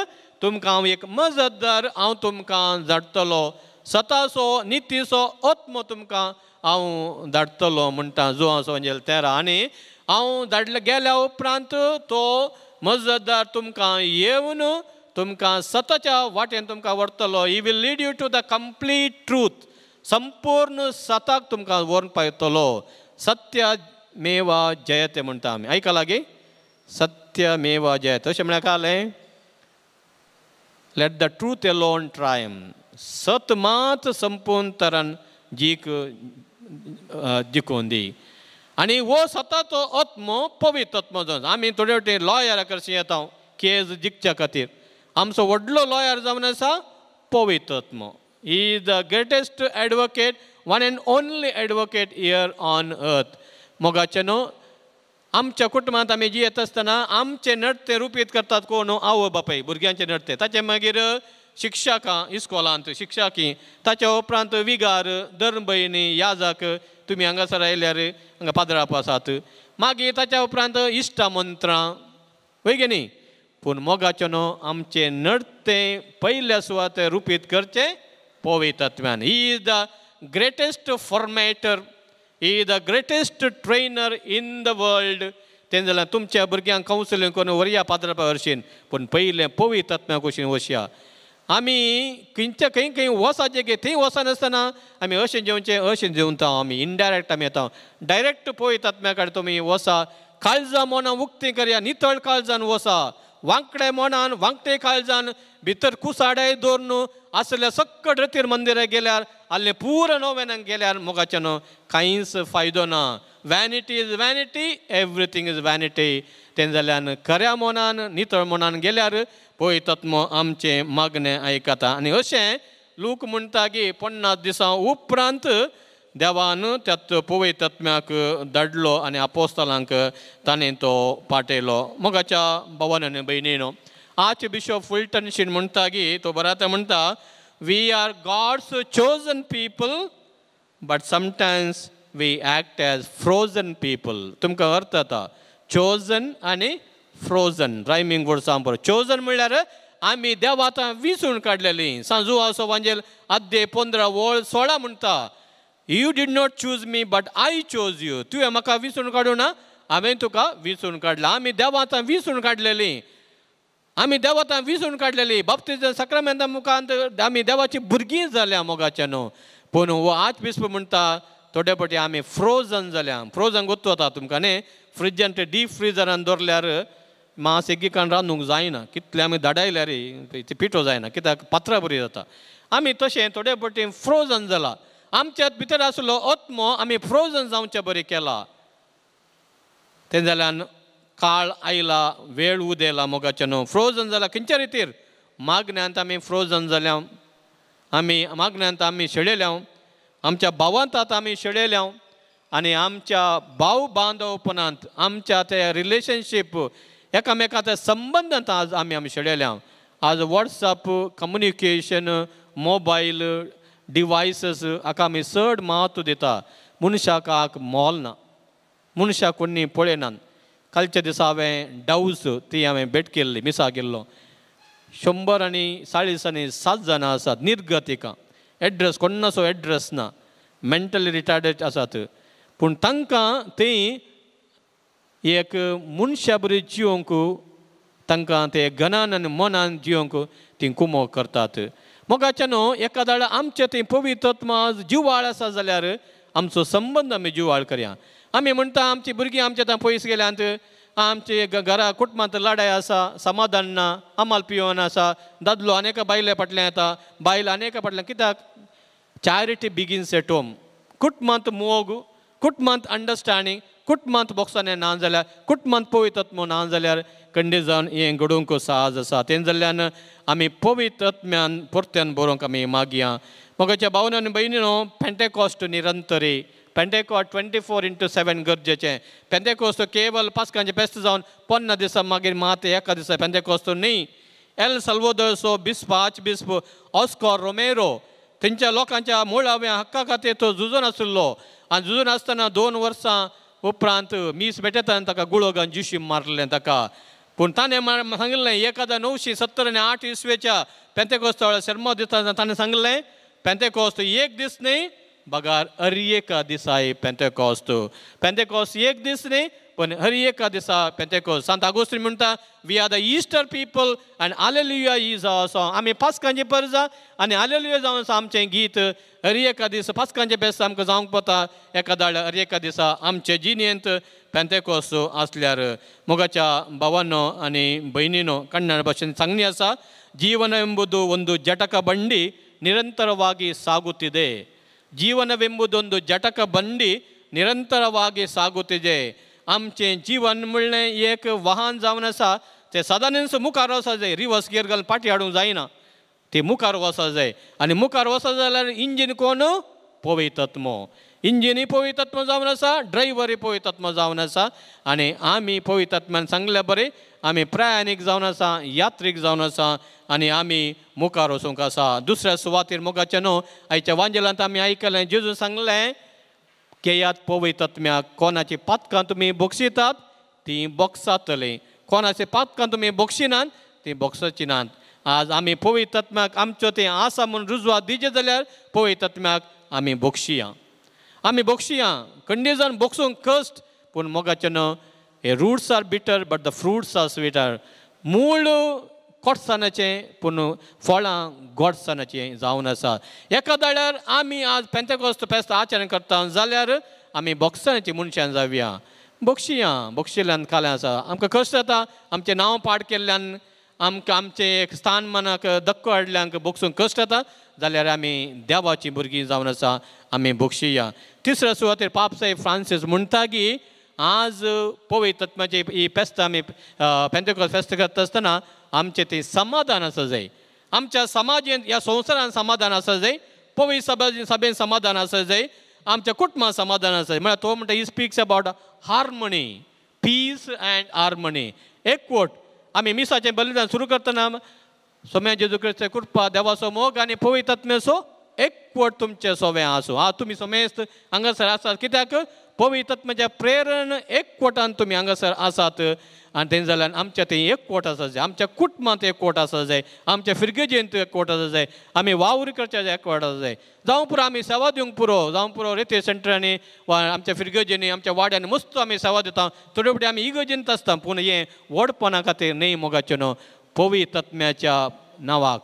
Speaker 2: तुमकां हांव एक मजतदार हांव तुमकां धाडटलो, सताचो नितीचो आत्मो तुमकां हांव धाडटलो म्हणटा जुवांव वांजेल 13. आनी हांव धाडले गेल्या उपरांत तो मजतदार तुमकां येवन तुमकां सताच्या वाटेन तुमकां व्हरतलो. He will lead you to the complete truth, संपूर्ण सताक तुमकां व्हरून पावतलो. सत्य मेवा जयते म्हणटा आमी, आयकलां गे? सत्य मेवा जयते अशें म्हळ्यार कालें, let the truth alone triumph, सत मात संपूर्ण तरान जीक जिखून दी. आनी हो सताचो आत्मो पवित्र आत्मो जावन आमी थोडे फावटी लॉयरा कडशी येता केज जिखच्या खातीर. आमचो व्हडलो लॉयर जावन आसा पवित्र आत्मो. He is the greatest advocate, one and only advocate here on earth. मोगाचें न्हू, आमच्या कुटुंबांत आमी जियेत आसतना आमचें नडतें रुपीत करतात कोण? आवय बापाय भुरग्यांचें नडतें, ताचे मागीर शिक्षकां इस्कोलांत शिक्षकी, ताच्या उपरांत विगार, धर्मभयणी, याजक, तुमी हांगासर आयल्यार हांगा पाद्राप आसात, मागीर ताच्या उपरांत इश्टा मंत्रां वय गे न्ही. पूण मोगाचें न्हू आमचें नडतें पयल्या सुवातेर रुपीत करचें पवित्र आत्म्यान. He is the greatest formator, he is the greatest trainer in the world. तें जाल्यार तुमच्या भुरग्यांक कावन्सिलींग करून व्हरया पाद्रापा हरशीन, पूण पयलें पवित्र आत्म्या कुशीन वसया. आमी खंयच्या खंय खंय वसाचें गे थंय वचनासतना आमी अशें जेवचें अशें जेवता, आमी इनडायरेक्ट आमी येता. डायरेक्ट पवित्र आत्म्या कडेन तुमी वसा, काळजां मनां उक्तीं करया, नितळ काळजान वसा, वांकड्या मनान वांकटे काळजान भितर कुसाडाय दवरून आसल्या सक्कड रतीर मंदिराक गेल्यार आसलें पुरो नोवेनाक गेल्यार मोगाचें न्हू कांयच फायदो ना. Vanity is vanity, everything is vanity. तें जाल्यान खऱ्या मनान नितळ मनान गेल्यार पवित्र आत्मो आमचें मागणें आयकता. आनी अशें लूक म्हणटा की 50 दिसां उपरांत देवान त्यात पवित्र आत्म्याक धाडलो आनी आपोस्तलांक ताणें तो पाटयलो. मोगाच्या भावान आनी भयणीनो, आर्च बिशप फुलटन शीन म्हणटा की तो बरात म्हणटा, we are God's chosen people but sometimes we act as frozen people. तुमकां अर्थ जाता चोजन आनी फ्रोजन रायमींग वर्ड सांग बरो. चोजन म्हणल्यार आमी देवा आतां विंचून काडलेली. सांजू असो वांजेल आद्ये 15 वळ 16 म्हणटा, you did not choose me but I chose you. तुवें म्हाका विंचून काडूं ना, हांवें तुका विंचून काडला. आमी देवा आतां विंचून काडलेली, आमी देवा आतां विंचून काडलेली. बाप्तिज्म साक्रामेंता मुखांत आमी देवाची भुरगीं जाल्या मोगाच्या न्हू. पूण हो आर्च बिस्प म्हणटा थोडे फावटी आमी फ्रोजन जाल्या. फ्रोजन गोत्तो वता तुमकां न्ही, फ्रिजान ते डीप फ्रिजरान दवरल्यार मांस एकीकान रांदूंक जायना, कितलें आमी धाडायल्यार ती पिठो जायना, कित्याक पात्रां बरी जाता. आमी तशें थोडे फावटी फ्रोजन जाला. आमच्या भितर आसलो आत्मो आमी फ्रोजन जावचे बरी केला. तें जाल्यान काळ आयला, वेळ उदेला मोगाचें न्हू. फ्रोजन जाला खंयच्या रितीर? मागण्यांत आमी फ्रोजन जाल्या, आमी मागण्यांत आमी शेळेल्या, आमच्या भावांत आतां आमी शेळेल्या, आनी आमच्या भाव बांदवपणांत आमच्या त्या रिलेशनशीप एकामेकाच्या संबंदांत आज आमी आमी शेळयल्या. आज वॉट्सएप कम्युनिकेशन मोबायल डिवायसीस हाका आमी चड म्हत्व दिता. मनशाक आक मोल ना, मनशाक कोणी पळयनात. कालच्या दिसा हांवें डावस ती हांवें भेट केल्ली, मिसा गेल्लो. 147 जाणां आसात निर्गतिका, एड्रेस कोण्णाचो एड्रेस ना, मेंटली रिटार्डेड आसात. पूण तांकां ती एक मनशा बरी जिवंक तांकां ते गणान आनी मनान जिवंक ती कुमोक करतात. मोगाच्या न्हू एकादाळ आमचें थंय पवित्र आत्मा जिवाळ आसा जाल्यार आमचो संबंद आमी जिवाळ करया. आमी म्हणटा आमची भुरगीं आमच्या थंय पयस गेल्यांत, आमचे घरा कुटुंबांत लडाय आसा, समाधान ना, अमाल पिवन आसा, दादलो अनेका बायले फाटल्यान येता, बायल अनेका फाटल्यान. कित्याक? Charity begins at home. कुटुंबांत मोग, कुटुंबांत अंडरस्टँडींग, कुटुंबांत बोक्सांनी ना जाल्यार, कुटुंबांत पवित्र आत्मो ना जाल्यार कंडे जावन हें घडोवंक सहज आसा. तें जाल्ल्यान आमी पवित्र आत्म्यान परत्यान बरोवंक आमी मागया. मोगाच्या भावना आनी भयणीनो, पेंटेकॉस्ट निरंतरी, पेंटेकॉस्ट 24/7 गरजेचें. पेंटेकॉस्ट केवल पास्कांचें फेस्त जावन 50 दिसा मागीर मात एका दिसा पेंटेकॉस्ट न्ही. एल साल्वादोरचो बिस्प, आर्च बिस्प ऑस्कर रोमेरो थंयच्या लोकांच्या मुळाव्या हक्का खातीर तो झुजून आशिल्लो आनी झुजून आसतना 2 वर्सां उपरांत मीस भेटयतना ताका गुळो घालून जिशी मारलें ताका. पूण ताणें सांगिल्लें 1978 इसवेच्या पेंतेकोस्ता वेळार शर्मा दितना ताणें सांगिल्लें पेंतेकोस्त एक दीस न्ही बगार हर एका दिसाय पेंतेकोस्त. पेंतेकोस्त एक दीस न्ही पण हर एका दिसा पेंतेकोस्त. सांत आगोस्तीन म्हणटा we are the Easter people आनी आलेलुया is our song. आमी पास्कांची परजा आनी आलेलुया जावन आसा आमचें गीत. हर एका दिसा पास्कांचें फेस्त आमकां जावंक पता एका दाळ हर एका दिसा आमचे जिणेंत पेंतेकोस्त आसल्यार. मोगाच्या भावानो आनी भयणीनो, कन्नड भाशेन सांगणी आसा, ಜೀವನವೆಂಬುದು ಒಂದು ಜಟಕ ಬಂಡಿ ನಿರಂತರವಾಗಿ ಸಾಗುತ್ತಿದೆ. ಜೀವನವೆಂಬುದೊಂದು ಜಟಕ ಬಂಡಿ ನಿರಂತರವಾಗಿ ಸಾಗುತ್ತಿದೆ. आमचें जीवन म्हणलें एक वाहन जावन आसा, तें सदांच मुखार वचूंक जाय, रिवर्स गियर घालून फाटीं हाडूंक जायना, तें मुखार वचूंक जाय. आनी मुखार वचत जाल्यार इंजीन कोण? पवित्र आत्मो. इंजिनूय पवित्र आत्मो जावन आसा, ड्रायव्हरूय पवित्र आत्मो जावन आसा. आनी आमी पवित्र आत्म्यान सांगल्या बरें आमी प्रयाणीक जावन आसा, यात्रीक जावन आसा आनी आमी मुखार वचूंक आसा. दुसऱ्या सुवातेर मोगाचें न्हू आयच्या वांजेलांत आमी आयकलें, जेजून सांगलें घेयात पवित्र आत्म्याक, कोणाची पातकां तुमी बक्षितात तीं बक्षातलीं, कोणाची पातकां तुमी बक्षिनात तीं बक्षाची नात. आज आमी पवित्र आत्म्याक आमच्यो तें आसा म्हूण रुजवात दिवचें जाल्यार पवित्र आत्म्याक आमी बक्षिया, आमी बक्षिया. कंडीजन बक्षूंक कश्ट, पूण मोगाचें न्हू हे roots are bitter but the fruits are sweeter. मूळ कोटसाणाचें पूण फळां गोडसाणाचें जावन आसा. एका दाळ्यार आमी आज पेंतेकोस्त फेस्त आचरण करता जाल्यार आमी बोक्साणाची मनशां जावया, बक्षिया. बक्षिल्ल्यान काल्यां आसा आमकां कश्ट जाता, आमचें नांव पाड केल्ल्यान, आमकां आमचें एक स्थान मनाक धक्को हाडल्यान बक्षूंक कश्ट जाता जाल्यार आमी देवाचीं भुरगीं जावन आसा, आमी बक्षिया. तिसऱ्या सुवातेर पापसाहेब फ्रांसीस म्हणटा की आज पवित्र आत्म्याची ही फेस्त आमी पेंतेकोस्त फेस्त करता आसतना आमचें तें समाधान आसा जाय, आमच्या समाजेंत ह्या संवसारान समाधान आसा जाय, पवित्र सभेन समाधान आसा जाय, आमच्या कुटुंबान समाधान आसा जाय. म्हळ्यार तो म्हणटा he speaks about harmony, peace and harmony, एकवट. आमी मिसाचें बलिदान सुरू करतना सोम्या जेजू क्रिस्ताची कृपा, देवाचो मोग आनी पवित्र आत्म्याचो एकवट तुमचें सोवें आसूं. आं तुमी समेस्त हांगासर आसात कित्याक पवित्र आत्म्याच्या प्रेरण एकवटान तुमी हांगासर आसात. आनी तें जाल्यार आमच्या थंय एकवट आसा जाय, आमच्या कुटुंबांत एकवट आसा जाय, आमच्या फिरगेजेंत एकवट आसा जाय, आमी वावर करच्या एकवट आसा जाय. जावं पुरो आमी सेवा दिवंक पुरो, जावं पुरो रेते सेंटरांनी वा आमच्या फिरगेजेंनी आमच्या वाड्यांनी मस्त आमी सेवा दिता, थोडे फावटी आमी इगर्जेंत आसता, पूण हें व्हडपणा खातीर न्ही मोगाचें न्हू पवित्र आत्म्याच्या नांवाक,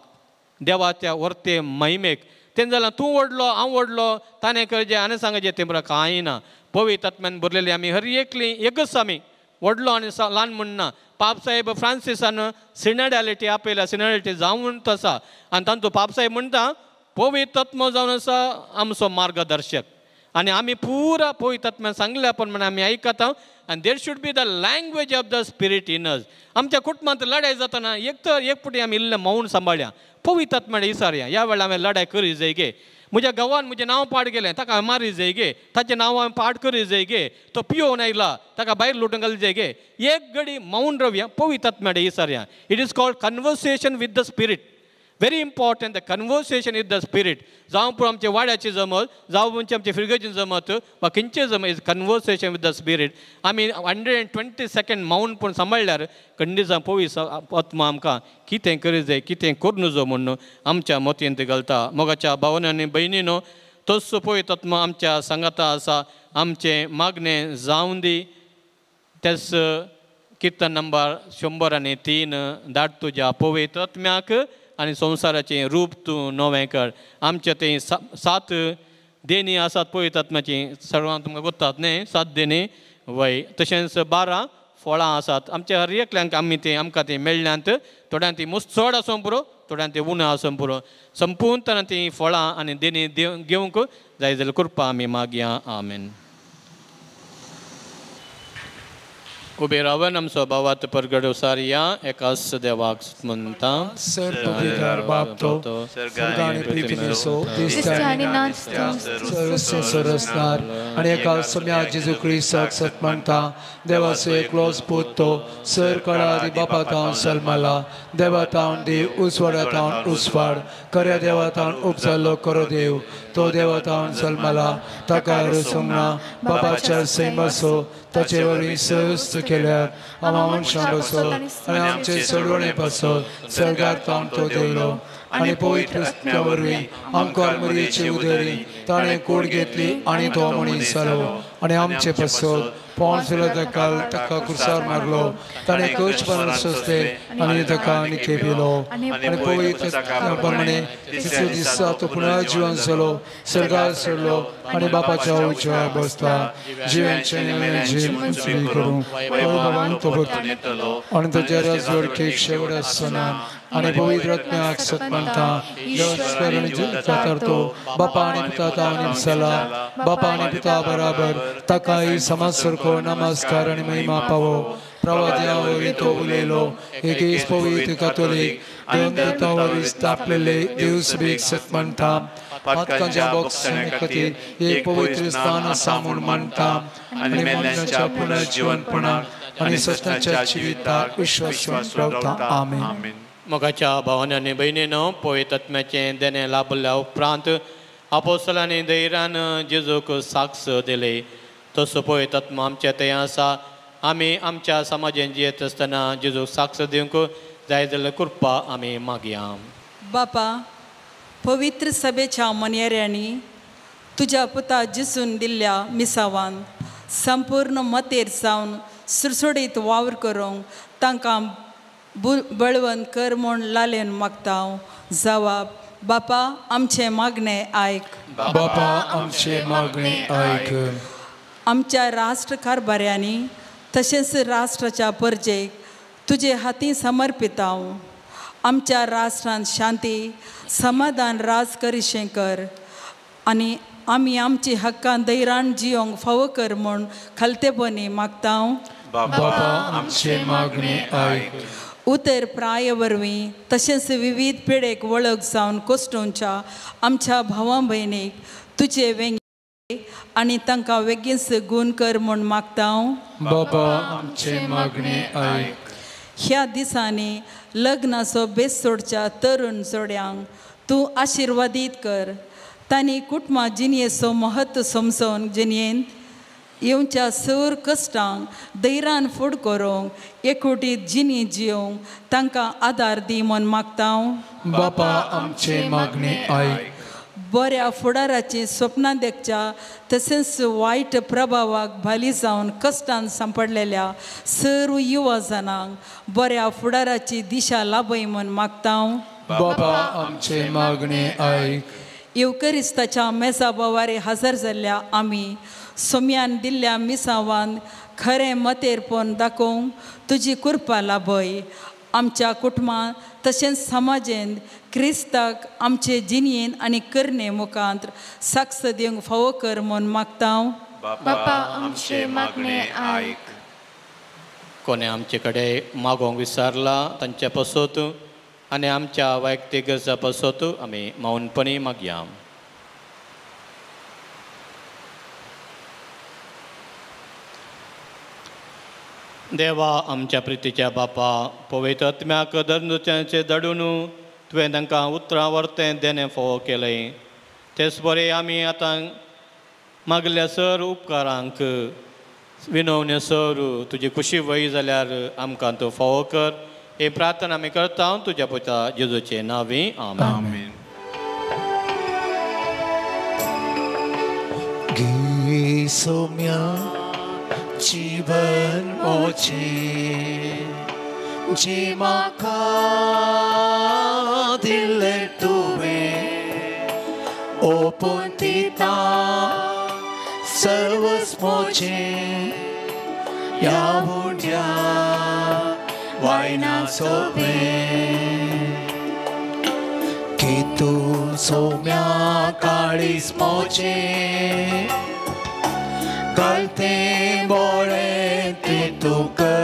Speaker 2: देवाच्या वर्ते महिमेक. तें जाल्यार तूं व्हडलो हांव व्हडलो, ताणें करचें आनी सांगचें तें बरें कांय ना. पवित्र आत्म्यान भरलेली आमी हर एकली एकच आमी, व्हडलो आनी ल्हान म्हणना. पापसाहेब फ्रांसिसान सिनॅडालिटी आपयल्या, सिनॅडालिटी जावन आसा आनी तांचो पापसाहेब म्हणटा पवित्र आत्मो जावन आसा आमचो मार्गदर्शक आनी आमी पुरा पवित्र आत्म्यान सांगल्या प्रमाणे आमी आयकता. आनी there should be the language of the spirit in us. आमच्या कुटुंबांत लडाय जातना एक तर एक फावटी आमी इल्लें मौन सांबाळया, पवित्र आत्म्यान विचारया ह्या वेळार हांवें लडाय करी जाय गे. म्हज्या गांवान म्हजें नांव पाड गेलें, ताका हांवें मारी जाय गे, ताचें नांव हांवें पाड करी जाय गे, तो पियोवन आयला ताका भायर लोटून घाली जाय गे. एक घडी मौन रवया पवित्र आत्म्या विचारया. It is called conversation with the spirit. Very important, the conversation with the spirit. जावं पूण आमचे वाड्याची जमत, जावं म्हणजे आमचे फिरगेची जमत वा खंयचे जमत, is conversation with the spirit. आमी 120 सेकंड मौन पूण सांबाळ्ळ्यार खंडीत पवित्र आत्मा आमकां कितें करी जाय, कितें करूं नजो म्हणून आमच्या मतींत घालता. मोगाच्या भावांनी आनी भयणीनो, तोच पवित्र आत्मा आमच्या सांगाता आसा. आमचें मागणें जावं दी. तेच किर्तन नंबर 103, धाड तुज्या पवित्र आत्म्याक आनी संवसाराचें रूप तूं नवें कर. आमचे ते 7 देणी आसात पवित्र आत्म्याचीं, सर्वांक तुमकां गोत्तात न्ही, 7 देणी वय. तशेंच 12 फळां आसात. आमच्या हर एकल्यांक आमी तें आमकां तीं मेळ्ळ्यांत. थोड्यांक ती मोस्ट चड आसूंक पुरो, थोड्यांक ती उणें आसूंक पुरो. संपूर्ण तीं फळां आनी देणी घेवंक जाय जाल्यार कृपा आमी मागया. आमेन. उबे रावन आमचो भावात परगड सारया एकाच देवाक म्हणटा.
Speaker 4: सर बाप तो सरसनार आनी एका सम्या जेजू क्रिस्ताक सत मानता. देवाचो एकलोच पूत तो सर कळा बापा तावन सलमाला, देवा तावन देव, उसवाडा तावन उसवाड, खऱ्या देवा तावन उपजाल्लो खरो देव, तो देवा तावन सलमाला, ताका रसूंक ना, बापाच्या सैमाचो ताचे वरवीं सहस्त केल्यार आमा मनशां पासत आनी आमचे सोडवणे पासत सर्गार तावन तो देवलो आनी पवित्र आत्म्या वरवीं आमकां मरयेचे उदरी ताणें कूड घेतली आनी तो मनीस जालो आनी आमचे पासत पोंस काल ताका कुर्सार मारलो. ताणें कश्टपण सोंसले आनी ताका निखेपिलो आनी पवित्र प्रमाणे तिसऱ्या दिसा तो पुनर्जीवन जालो, सर्गार सरलो आनी बापाच्या उजव्या बसला. जिव्यांचें जीव करूं बाबान तो आनी ताच्या राजवडकेक शेवट आसना आनी पवित्र आत्म्याक सत मानता. तो बापा आनी पुता तावन जाला, बापा आनी पुता बराबर ताकाय समाज सारको नमस्कार आनी महिमा पावो. प्रवाद्या वरवीं तो उलयलो, एकेच पवित्र कातोलीक दोन वरवीं स्थापलेले देवसभेक सत मानता. पातकांच्या बोगसणे खातीर एक पवित्र स्थान आसा म्हूण मानता आनी मेल्ल्यांच्या पुनर्जीवनपणाक आनी सत्याच्या जिविताक विश्वास रावता. आमेन.
Speaker 2: मोगाच्या भावांनी आनी भयणीनो, पवित्र आत्म्याचें देणें लाभल्या उपरांत आपोस्तलांनी धैर्यान जेजूक साक्ष दिली. तसो पवित्र आत्मा आमच्या थंय आसा. आमी आमच्या समाजान जियेत आसतना जेजूक साक्ष दिवंक जाय जाल्यार कृपा आमी मागया.
Speaker 9: बापा, पवित्र सभेच्या मनयेऱ्यांनी तुज्या पुता जेजून दिल्ल्या मिसावान संपूर्ण मतेर जावन सुडसुडीत वावर करूंक तांकां बळवंत कर म्हूण लालेन मागता. जवाब, बापा आमचें मागणें आयक.
Speaker 4: बापा आमचें मागणें आयक.
Speaker 9: आमच्या राष्ट्र कारभाऱ्यांनी तशेंच राष्ट्राच्या परजेक तुजे हाती समर्पिता. आमच्या राष्ट्रांत शांती समाधान राज करिशें कर आनी आमी आमची हक्कां धैर्यान जियोंक फावो कर म्हूण खालतेपणी मागता.
Speaker 4: बापा आमचें मागणें आयक.
Speaker 9: उतर प्राय वरवीं तशेंच विविध पिडेक वळख जावन कोश्टोवच्या आमच्या भावां भयणीक तुजे वेंगे आनी तांकां वेगींच गूण कर म्हूण मागता.
Speaker 4: बाबा आमचें मागणें आयक.
Speaker 9: ह्या दिसांनी लग्नाचो बेस सोडच्या तरुण जोड्यांक तूं आशिर्वादीत कर. तांणी कुटुंबा जिणेचो म्हत्व समजून जिणेंत येवच्या सर कश्टांक धैर्यान फुड करूंक एकवटीत जिणी जियोंक तांकां आदार दी म्हूण मागता.
Speaker 4: बापा आमचें मागणें आयक.
Speaker 9: बऱ्या फुडाराचीं स्वप्नां देखच्या तशेंच वायट प्रभावाक भाली जावन कश्टान सांपडलेल्या सर्व युवा जाणांक बऱ्या फुडाराची दिशा लाभय म्हूण मागता.
Speaker 4: बापा आमचें मागणें आयक.
Speaker 9: येवकरिस्ताच्या मेजा बोवारे हजर जाल्ल्या आमी सोम्यान दिल्ल्या मिसावान खरें मतेरपण दाखोवंक तुजी कृपा लाभय. आमच्या कुटुंबांत तशेंच समाजेंत क्रिस्ताक आमचे जिणेन आनी करणे मुखांत साक्ष दिवंक फावो कर म्हूण मागता.
Speaker 1: बापा आमचें मागणें आयक.
Speaker 2: कोणें आमचे कडेन मागोवंक विसरला तांचे पासत आनी आमच्या वैयक्तीक गरजा पासत आमी मौनपणी मागया. देवा आमच्या प्रितीच्या बापा, पवित्र आत्म्याक दर्नुच्यांचे धाडून तुवें तांकां उतरां वर्तें देणें फावो केलें. तेच बरें आमी आतां मागल्या सर उपकारांक विनवण्यो सर तुजी खुशी वय जाल्यार आमकां तूं फावो कर. ही प्रार्थना आमी करता तुज्या पुता जेजूचे नांवी, आमेन.
Speaker 6: गे सोम्या जीवन मोचे जे म्हाका दिल्लें तुवें ओपून दिता सर्वस मोचे ह्या उंड्या वायना सोबें की तूं सोम्या काळीज मोचे कळतें बोळें तें तुका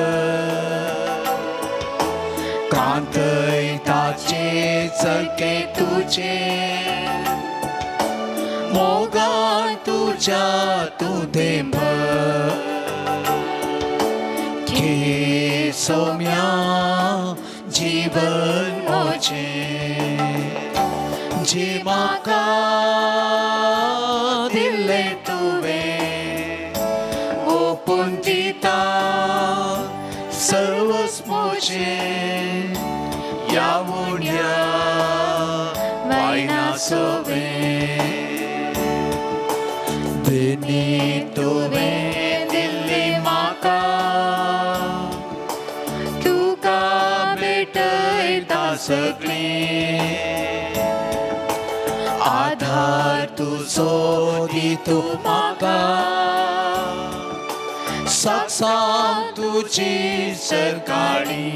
Speaker 6: कांतय ताचें चलकें तुजें मोगान तुज्या तूं देंब घे सोम्या जीवन मोजें जे म्हाका दिल्लें तुवें ओपून दिता सर्वस मोजें ह्या उण्या वायना सोबें दिनी तुवें दिल्ली म्हाका तुका भेटयता सगळीं आधार तुजो दी तूं म्हाका साक्षात तुजी सरकाळी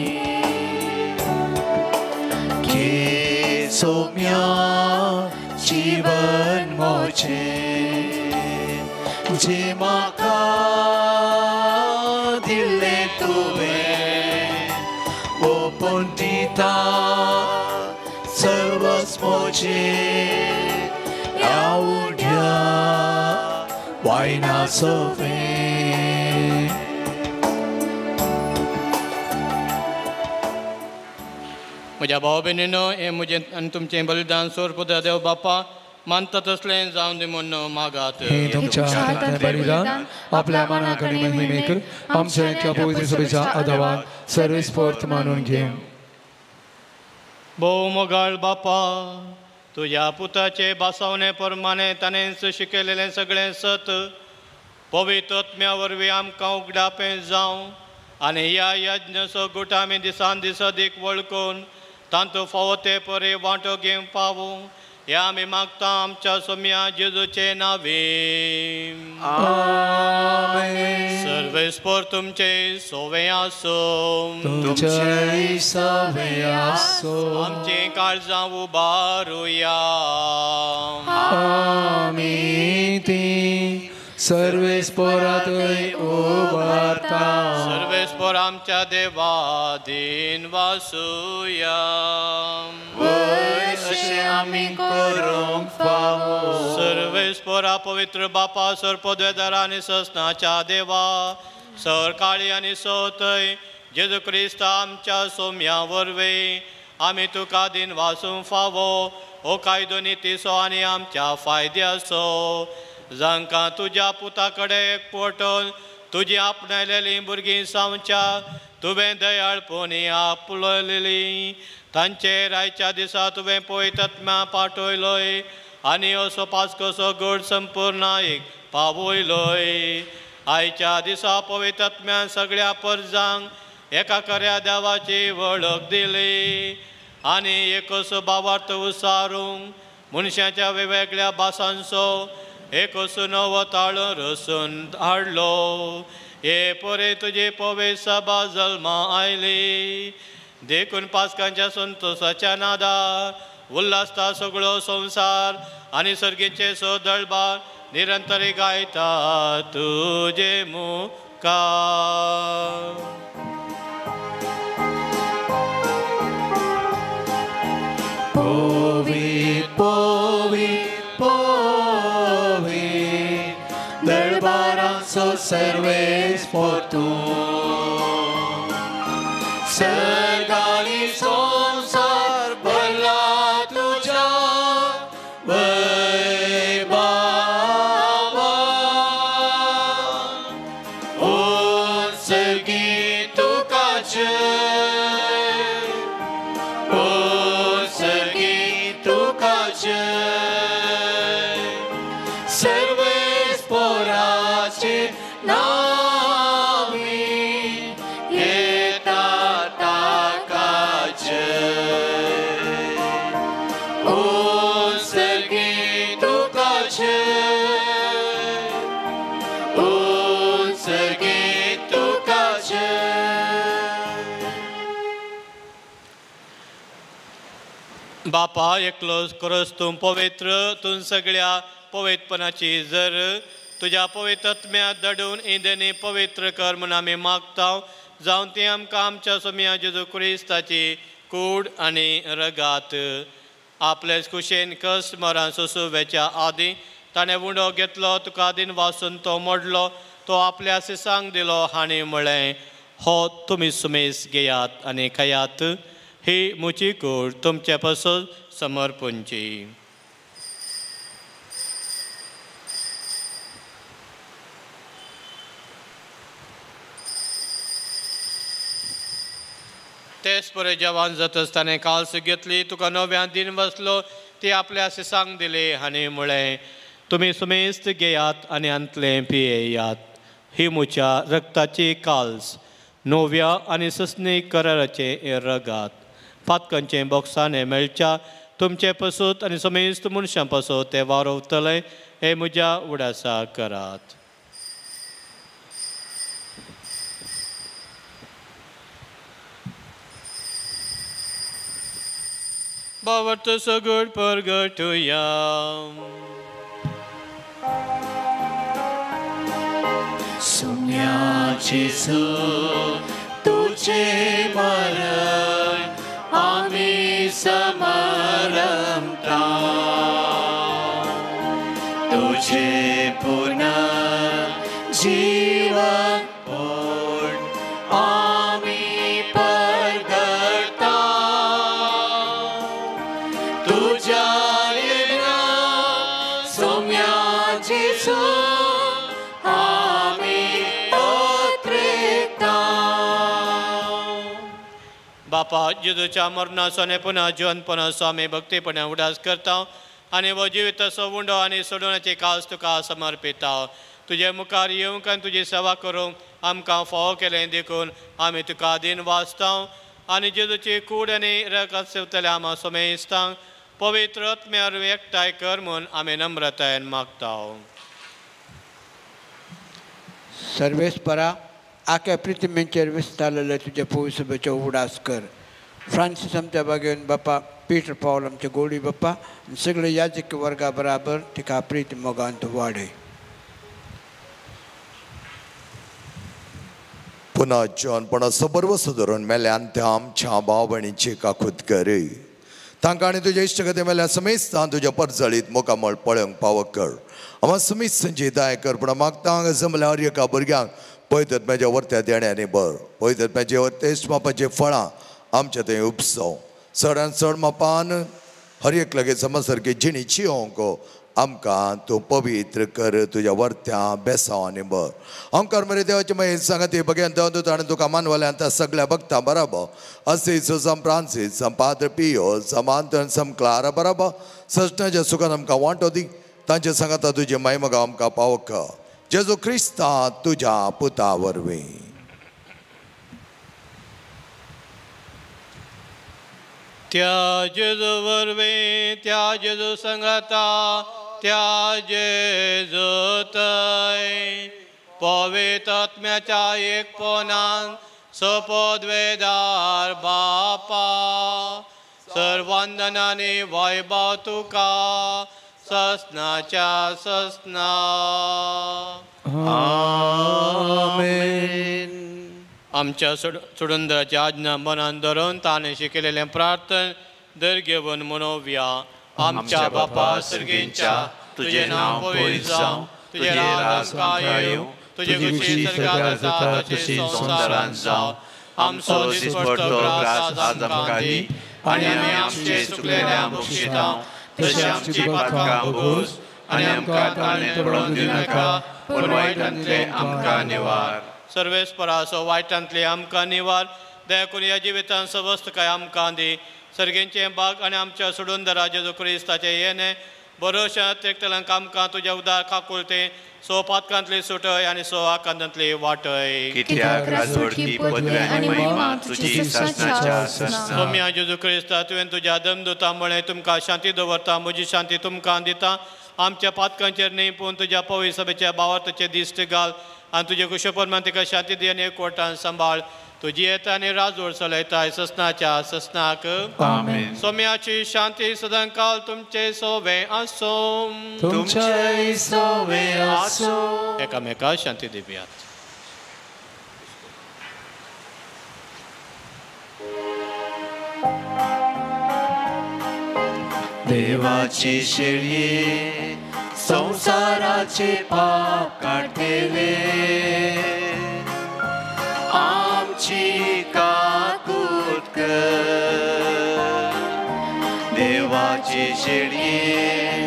Speaker 6: घे सोम्या जीवन मोजें जे म्हाका दिल्लें तुवें ओपून दिता सर्वस मोजें ह्या उंड्या वायना सोबें.
Speaker 2: म्हज्या भाव भयणीनो, हें म्हजें आनी तुमचें बलिदान सोरपुत्र देव बापा मानता तसलें जावन दी म्हूण मागात.
Speaker 4: हें तुमच्या हातांतलें बलिदान आपल्या मनाक आनी महिमेक आमच्या ह्या पवित्र सभेच्या आदावान सर्वेस्पोर्त मानून घेवं.
Speaker 2: भोव मोगाळ बापा, तुज्या पुताचे भासावणे प्रमाणे ताणेंच शिकयलेलें सगळें सत पवित्र आत्म्या वरवीं आमकां उगडापें जावं आनी ह्या यज्ञाचो गूट आमी दिसान दीस अदीक वळखून तांतूं फावो ते परी वांटो घेवंक पावूं ह्या आमी मागता आमच्या सोम्या जेजूचे नांवी.
Speaker 6: आमेन.
Speaker 2: सर्वेस्पोर तुमचे सोवे आसूं.
Speaker 6: तुमचेय सोवे आसूं.
Speaker 2: आमचीं काळजां उबारुया.
Speaker 6: आमी तीं सर्वेस्पोरांतय उबारता.
Speaker 2: सर्वेस्पोर आमच्या देवा दीन वासुया.
Speaker 6: वय अशें आमी करूंक फावो.
Speaker 2: सर्वेस्पोरा पवित्र बापा, सर्पद्वेदार आनी ससनाच्या देवा, सरकाळी आनी सोतय जेजू क्रिस्त आमच्या सोम्या वरवीं आमी तुका दीन वासूंक फावो. हो कायदो नितीचो आनी आमच्या फायद्याचो, जांकां तुज्या पुता कडेन एकवटून तुजी आपणायलेलीं भुरगीं जावच्या तुवें दयाळपणी आपलयलेली तांचेर आयच्या दिसा तुवें पवित्र आत्म्या पाठयलोय आनी असो पास्कोसो गोड संपूर्ण एक पावयलोय. आयच्या दिसा पवित्र आत्म्यान सगळ्या परजांक एका खऱ्या देवाची वळख दिली आनी एकसो भावार्थ उसारूंक मनशाच्या वेगवेगळ्या भासांचो एकसो नवो ताळो रसून हाडलो. हे परे तुजी पवित्र सभा जल्मा आयली देखून पास्कांच्या संतोसाच्या नादार उल्हासता सगळो संवसार आनी सर्गीचे सदळबार निरंतर गायता तुजे मुखार.
Speaker 6: पवित्र पवित्र पवित्र दरबारांचो सर्वेस्पोर तूं. नामी येता ताका जय उत्सर्गी तुका जय उत्सर्गी तुका जय.
Speaker 2: बापा एकलोच करस तूं पवित्र तूं सगळ्या पवित्रपणाची जर तुज्या पवित्र आत्म्या दडून इंदनी पवित्र कर म्हूण आमी मागता जावन ती आमकां आमच्या सोम्या जेजू क्रिस्ताची कूड आनी रगात आपले कुशेन कस मरान सोसुवेच्या आदीं ताणें उंडो घेतलो तुका दिन वासून तो मोडलो तो आपल्या सिसांक दिलो आनी म्हळें हो तुमी सुमेस घेयात आनी खायात ही म्हजी कूड तुमचे पासून समर्पणची. तेच परे जवान जातच ताणें काल्स घेतली तुका नव्यान दिन बसलो ती आपल्या सिसांक दिली आनी म्हळें तुमी सुमेस्त घेयात आनी आंतलें पियेयात ही म्हज्या रक्ताची काल्स नव्या आनी ससनी कराराचें रगात पातकांचें बोक्साणें मेळच्या तुमचे पसूत आनी समेस्त मनशां पासून तें वारवतलें हें म्हज्या उडासा करात. बावर्त सगळ परगटुया.
Speaker 6: सोम्या जेजू तुझे मरण आमी समरमता तुझे पुनः जीवन पण आमी परगटा तुझ्या येण्या सोम्या जेजू
Speaker 2: बापा जेजूच्या मरणाचो आनी पुनः जिवनपणाचो आमी भक्तीपणान उडास करता आनी हो जिविताचो उंडो आनी सोडवण्याची कास तुका समर्पिता. तुजे मुखार येवंक आनी तुजी सेवा करूंक आमकां फावो केलें देखून आमी तुका दिन वाचता आनी जेजूची कूड आनी रगत सेवतल्या आमा समेस्तांक पवित्र आत्म्या वरवीं एकठांय कर म्हूण आमी नम्रतायेन मागता.
Speaker 8: सर्वेस्परा आख्या पृथ्वीचेर विस्तारलेले तुजे पवित्रसभेचो उडास कर. फ्रांसीस आमच्या बागेन बापा पीटर पावल आमचे गोडी बाप्पा सगळे याजक वर्गा बराबर तिका प्रीत मोगांत वाडय.
Speaker 10: पुन्हा जिवनपणाचो बरवसो धरून मेल्यान त्या आमच्या भाव भयणीची काकूत कर तांकां आनी तुज्या इश्टगती मेल्या समेस्तान तुज्या परजळीत मुखामळ पळोवंक पावक कर. आमा समेस्तांची दाय कर पूण मागता हांगा जमल्या हर एका भुरग्यांक पवित्र वरत्या देण्यांनी भर पवित्र वरतेच मापाचीं फळां आमच्या थंय उपसव चडान चड मापान हर एक लागीं समज सारकी जिणेची येवंक आमकां तूं पवित्र कर तुज्या वरत्या बेसांव आनी भर. ओंकार मरे देवाचे मागीर सांगा ती बघेन देव आनी तुका मानवल्यान त्या सगळ्या भक्तां बराबर असीस सम फ्रांसीस सम पाद्र पियो सम आंतन सम क्लारा बराबर सजनाच्या सुखान आमकां वांटो दी तांचे सांगाता तुजे मायमगा आमकां पावक जेजू क्रिस्ता तुज्या पुता वरवीं.
Speaker 2: त्या जेजू वरवीं त्या जेजू संगाता त्या जेजू थंय पवित्र आत्म्याच्या एकपणान सोपदवेदार बापा सर्वांदनानी वैभव तुका ससनाच्या ससना.
Speaker 6: आमेन.
Speaker 2: आमच्या सोडुंदराची आज्ञा मनान धरून ताणें शिकयलेलें प्रार्थन दर घेवन मनोवया. आमच्या बापा सर्गेंच्या तुजें नांव पवित्र जावं तुजें राज आमकां येवं तुजी खुशी स्वर्गांत जाता तशी संवसारांत जावं. आमचो दिसपट्टो ग्रास आज आमकां दी आनी आमी आमचे चुकलेल्या बक्षिता तशी आमची पातकां भोगोस आनी आमकां ताणें पडोवन दिवनाका पूण वायटांतलें आमकां निवार. सर्वेस्पराचो वायटांतलें आमकां निवार दया करून ह्या जिवितांत सवस्त काय आमकां दी. सर्गेंचें बाग आनी आमच्या सोडून दरा जेजू क्रिस्ताचें येणें बरोशा तेकतल्यांक आमकां तुज्या उदार काकुळते सो पातकांतली सुटय आनी सो आकांतांतली वाटय.
Speaker 11: कित्याक राजवडकी पदवी आनी महिमा तुजी सासणाच्या सासणाक.
Speaker 2: सोम्या जेजू क्रिस्ता तुवें तुज्या दमदुता म्हळें तुमकां शांती दवरता, म्हजी शांती तुमकां दिता. आमच्या पातकांचेर न्ही पूण तुज्या पवित्र सभेच्या भावार्थाचेर दिश्ट घाल आनी तुजे कुशे प्रमाण तिका शांती दी आनी एकवटान सांबाळ. तुजी येता आनी राजवड चलयता ससनाच्या ससनाक.
Speaker 11: आमेन.
Speaker 2: सोम्याची शांती सदांकाल तुमचे सोवे आसूं.
Speaker 6: तुमचे सोवे आसूं.
Speaker 2: एकामेका शांती दिवयात.
Speaker 6: देवाची शेळये संसाराचे पाप काडटले, आमची काकूत कर. देवाची शेळये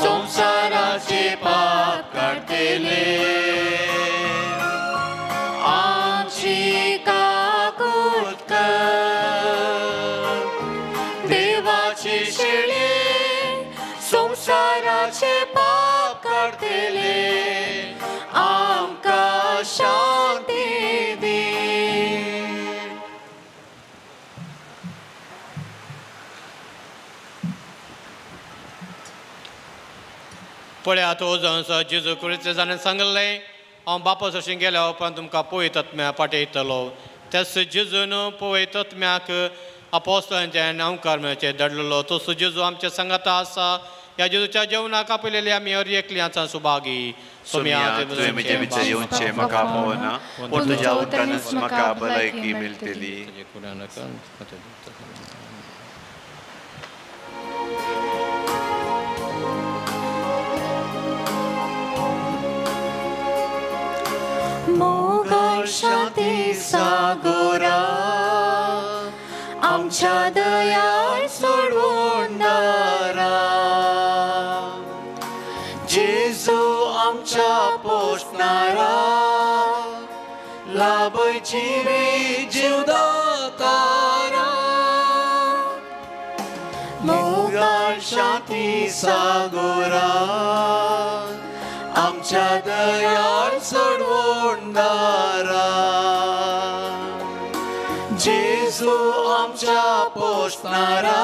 Speaker 6: संसाराचे पाप काडटले, आमची काकूत कर. देवाची शेळये संसाराचे पाप काडटले, आमकां शांती दी.
Speaker 2: पळयात हो जावन जेजू क्रिस्त जाणें सांगलें, हांव बापा सरशीं गेल्या उपरांत तुमकां पवित्र आत्म्या पाठयतलो. त्याच जेजून पवित्र आत्म्याक अपोस्तलांचे नांवकार मेळचे धाडलेलो. तसो जेजू आमच्या सांगाता आसा. ह्या जेजूच्या जेवणाक आपयलेली आमी हर एकली आसा सुभागी.
Speaker 11: सोम्या तुवें म्हजे भितर येवचें म्हाका पावना, पूण तुज्या उतरानच म्हाका भलायकी मेळटली.
Speaker 6: मोगाळ शांती सागोरा आमच्या दयाळ सोडवून दारा. जेजू आमच्या पोसणारा लाभय जिवी जीवदातारा. मोगाळ शांती सागोरा आमच्या दयाळ सोडवून दारा. जेजू आमच्या पोसणारा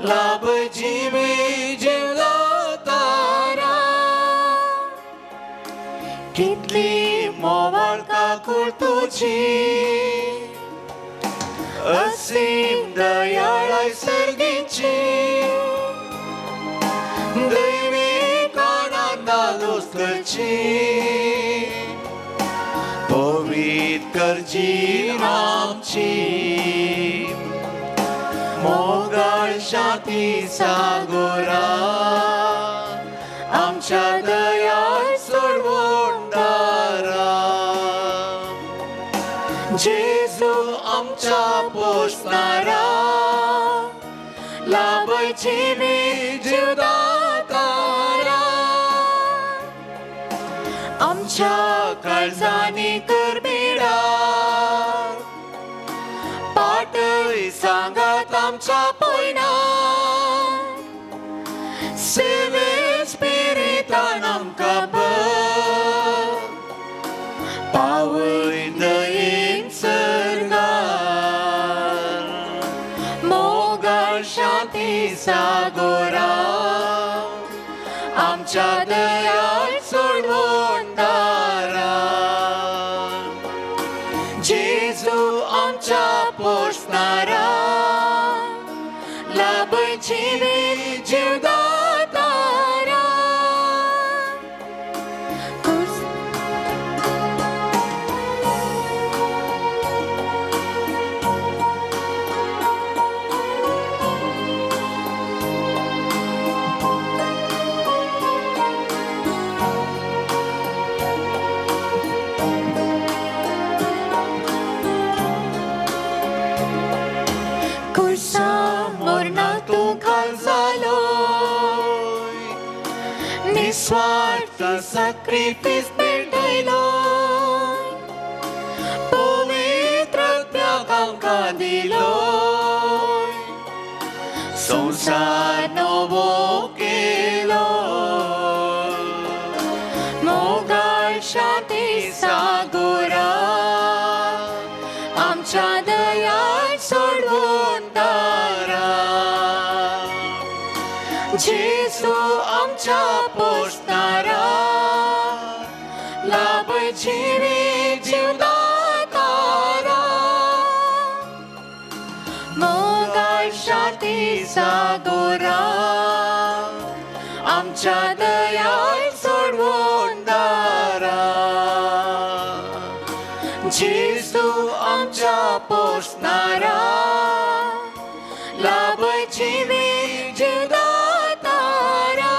Speaker 6: लाभ जिवी जीवदातारा. कितली मोवाळ काकूळ तुजी असीम दयाळाय सर्गीची, दैवी कानांत करची पवित्र करची आमची. मोगाळ शांती सागोरा आमच्या दयाळ सोडवून दारा. जेजू आमच्या पोसणारा लाभय जिवी जीवदातारा. आमच्या काळजांनी करबिडा पाटय सांगात आमच्या पयना, सेवे स्पिरितान आमकां भर पावय दयेन सर्गार. मोगाळ शांती सागोरा आमच्या दयाळ सोडवून दारा. जेजू आमच्या पोसणारा लाभय जिवी जीवदातारा. निस्वार्थ sacrifice पेटयलो, पवित्र आत्म्याक आमकां दिलो, संवसार नवो केलो मोगाळ शांती सागोरा आमच्या दयाळ सोडवून दारा जेजू आमच्या पोसणारा लाभय जिवीत जीवदातारा मोगाळ शांती सागोरा आमच्या दयाळ सोडवून दारा जेजू आमच्या पोसणारा लाभय जिवीत जीवदातारा.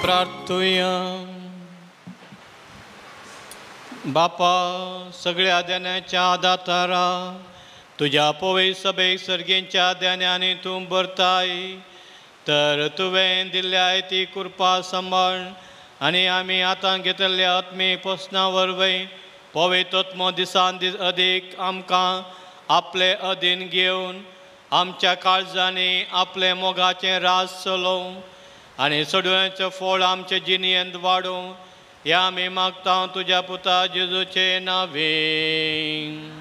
Speaker 2: प्रार्थुया. बापा सगळ्या देण्याच्या दातारा तुज्या पवे सभेक सर्गेंच्या देण्यानी तूं भरताय तर तुवें दिल्या ती कृपा सांबाळ आनी आमी आतां घेतल्या आत्मीक पोसना वरवीं पवित्र दिसान दीस अदीक आमकां आपले अधीन घेवन आमच्या काळजांनी आपले मोगाचें राज चलोवं आनी सोडवण्याचें फळ आमचे जिणेंत वाडोवं ह्या आमी मागता तुज्या पुता जेजूचे नांवे.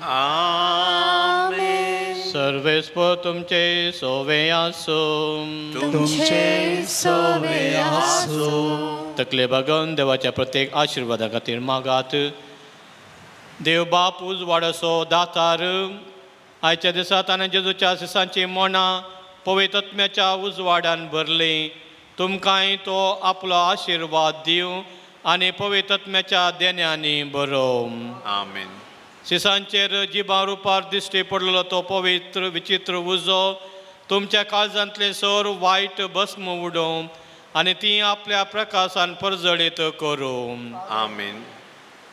Speaker 11: आमेन.
Speaker 2: सर्वेस्पर तुमचे सोवे आसूं.
Speaker 6: तुमचे सोवे आसूं.
Speaker 2: तकले बागोवन देवाच्या प्रत्येक आशिर्वादा खातीर मागात. देव बाप उजवाडाचो दातार आयच्या दिसा ताणें जेजूच्या सिसांची मनां पवित्रत्म्याच्या उजवाडान भरलीं. तुमकांय तो आपलो आशिर्वाद दिवं आनी पवित्रत्म्याच्या देण्यांनी बरोवं.
Speaker 11: आमेन.
Speaker 2: सिसांचेर जिबा रुपार दिश्टी पडलेलो तो पवित्र विचित्र उजो तुमच्या काळजांतलें सर वायट भस्म उडोवं आनी ती आपल्या प्रकाशान परजळीत करूं.
Speaker 11: आमेन.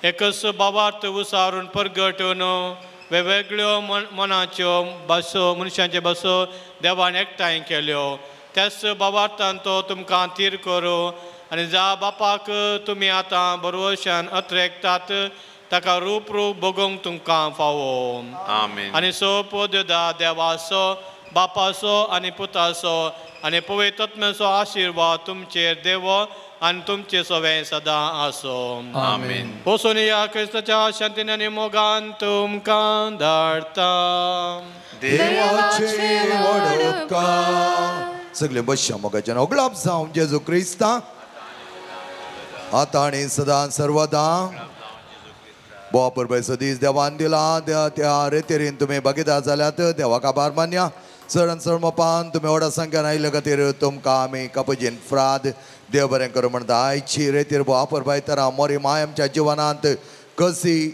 Speaker 2: एकच बाबार्थ उसारून परगटून वेगवेगळ्यो मनाच्यो भासो मनशांच्यो भासो देवान एकठांय केल्यो त्याच बाबार्थान तो तुमकां थीर करूं आनी ज्या बापाक तुमी आतां बरवशान अत्रेकतात ताका रूप रूप भोगोवंक तुमकां फावो.
Speaker 11: आमेन.
Speaker 2: आनी सोपो दा देवाचो बापाचो आनी पुताचो आनी पवित्रत्म्याचो आशिर्वाद तुमचेर देवो आनी तुमचे सवें सदां आसो.
Speaker 11: आमेन.
Speaker 2: वचून ह्या क्रिस्ताच्या शांतीन आनी मोगान तुमकां धाडटा.
Speaker 10: देवाचे व्हड उपकार. सगळे बसया मोगाच्यान ओगळाप जावं जेजू क्रिस्ता आतां आनी सदां सर्वदां. बोवा परबे सदीस देवान दिला त्या रेतेरीन तुमी भागीदार जाल्यात देवाक आभार मान्या. चड आनी चड मोपान तुमी व्हडा संख्यान आयिल्ले खातीर तुमकां आमी कापुजीन फ्राद देव बरें करूं म्हणटा. आयची रेतीर बोवा परबाय तर मोरी माय आमच्या जिवनांत कशी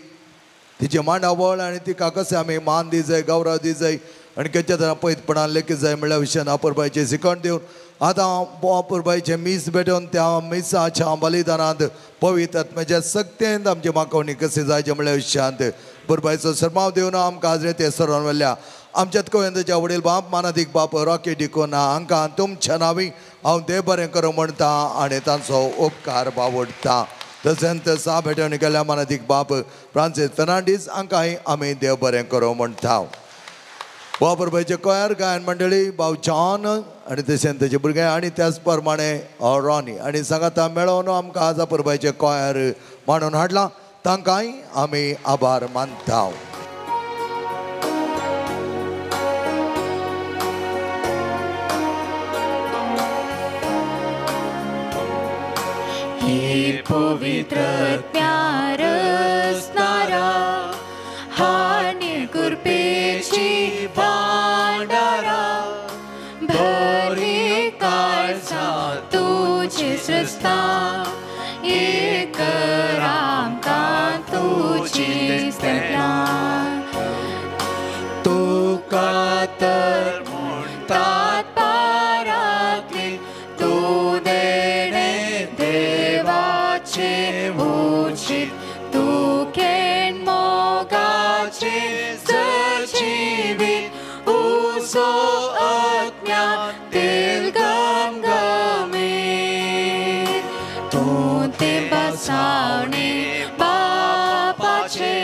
Speaker 10: तिची मांडावळ आनी तिका कशें आमी मान दी जाय गौरव दी जाय आनी खंयच्या तरा पयतपणान लेखी जाय म्हणल्या विशयान अपुरबायचें शिकवण दिवन आतां अपुरबायचें मीस भेटोवन त्या मिसाच्या बलिदानांत पवित्र आत्म्याच्या सक्तेंत आमची मागवणी कशी जायची म्हणल्या विशयांत पुरबायचो सरमाव दिवन आमकां आज ते सरोवन व्हेल्या आमच्यात गोविंदाच्या वडील बाप मानादीक बाप रॉकी डिकोना हांकां तुमच्या नांवी हांव देव बरें करूं म्हणटा आनी तांचो उपकार बावडटा. तशेंच सा भेटवणी केल्या मानादीक बाप फ्रांसीस फेर्नांडीस हांकांय आमी देव बरें करूं म्हणटा. बाबरबायचे कोयर गायन मंडळी भाव जॉन आनी तशेंच तेजे भुरगे आनी त्याच प्रमाणे रॉनी आनी सांगाता मेळोवन आमकां आज परबायचे कोयर मांडून हाडला तांकांय आमी आभार मानता.
Speaker 6: हे पवित्र प्यारसणारा हानी कृपेची भांडारा भरी काळजा तुझी सृष्टा एक आमकां तुझी स्तुती तुका तर म्हणटात पारातली तूं देणे देवाचे उचित तूं केन मोगाचे सजीवीत उजो आज्ञा तेल गमगमीत तूं ते बसावणे बापाचे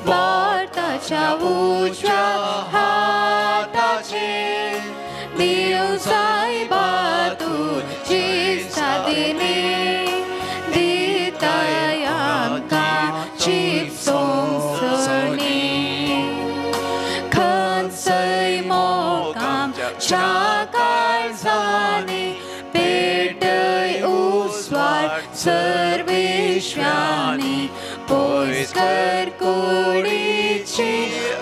Speaker 6: बोटाच्या उजव्या हाताचेर देव सायबा तुजी सादिनी दिताय आमकां जीव सोंसणी खंयसय मोग आमच्या काळजांनी पेटय उजवाड सर्वेश्व्यांनी पयस कर कुडीची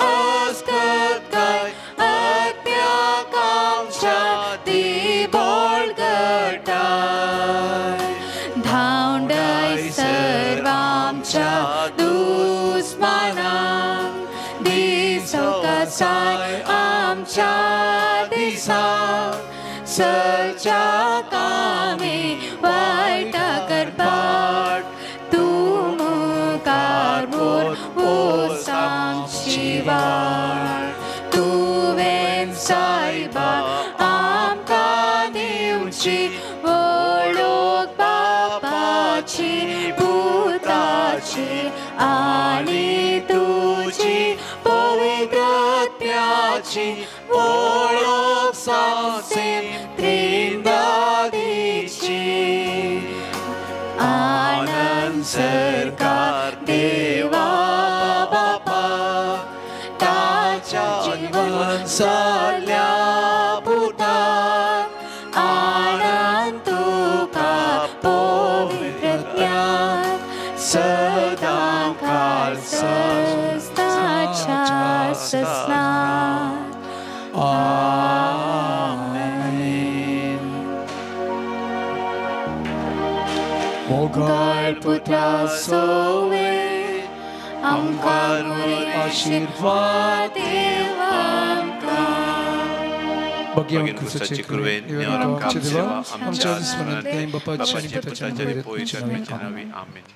Speaker 6: अस्कतकाय आत्म्याक आमच्या ती बळगटाय धांवडाय सर्वांच्या दुस्मानांक दिसोवकासाय आमच्या दिसाक सच्या कामे वायटा करपाक तूं मुखार व्हर आमची वाट तुवें सायबा आमकां दिवची वळख बापाची पुताची आनी तुजी पवित्र आत्म्याची वळख सांसेम त्रिंदादीची आनंद सरकार देवा बापा ताच्या जीवन साल्या पुताक आनंद तुका पवित्रत्याक सदां काळ सस्ताच्या सस्नात.
Speaker 4: आमेन.
Speaker 6: मोगाळ पुत्रा सोवे आमकां आशिर्वाद देव आमकां.
Speaker 4: भगवान क्रिस्ताचे कृपेन आमच्या देवा आमच्या स्मरणांत बापाच्या आनी पुताच्या आनी पवित्र आत्म्याच्या नांवान आमेन.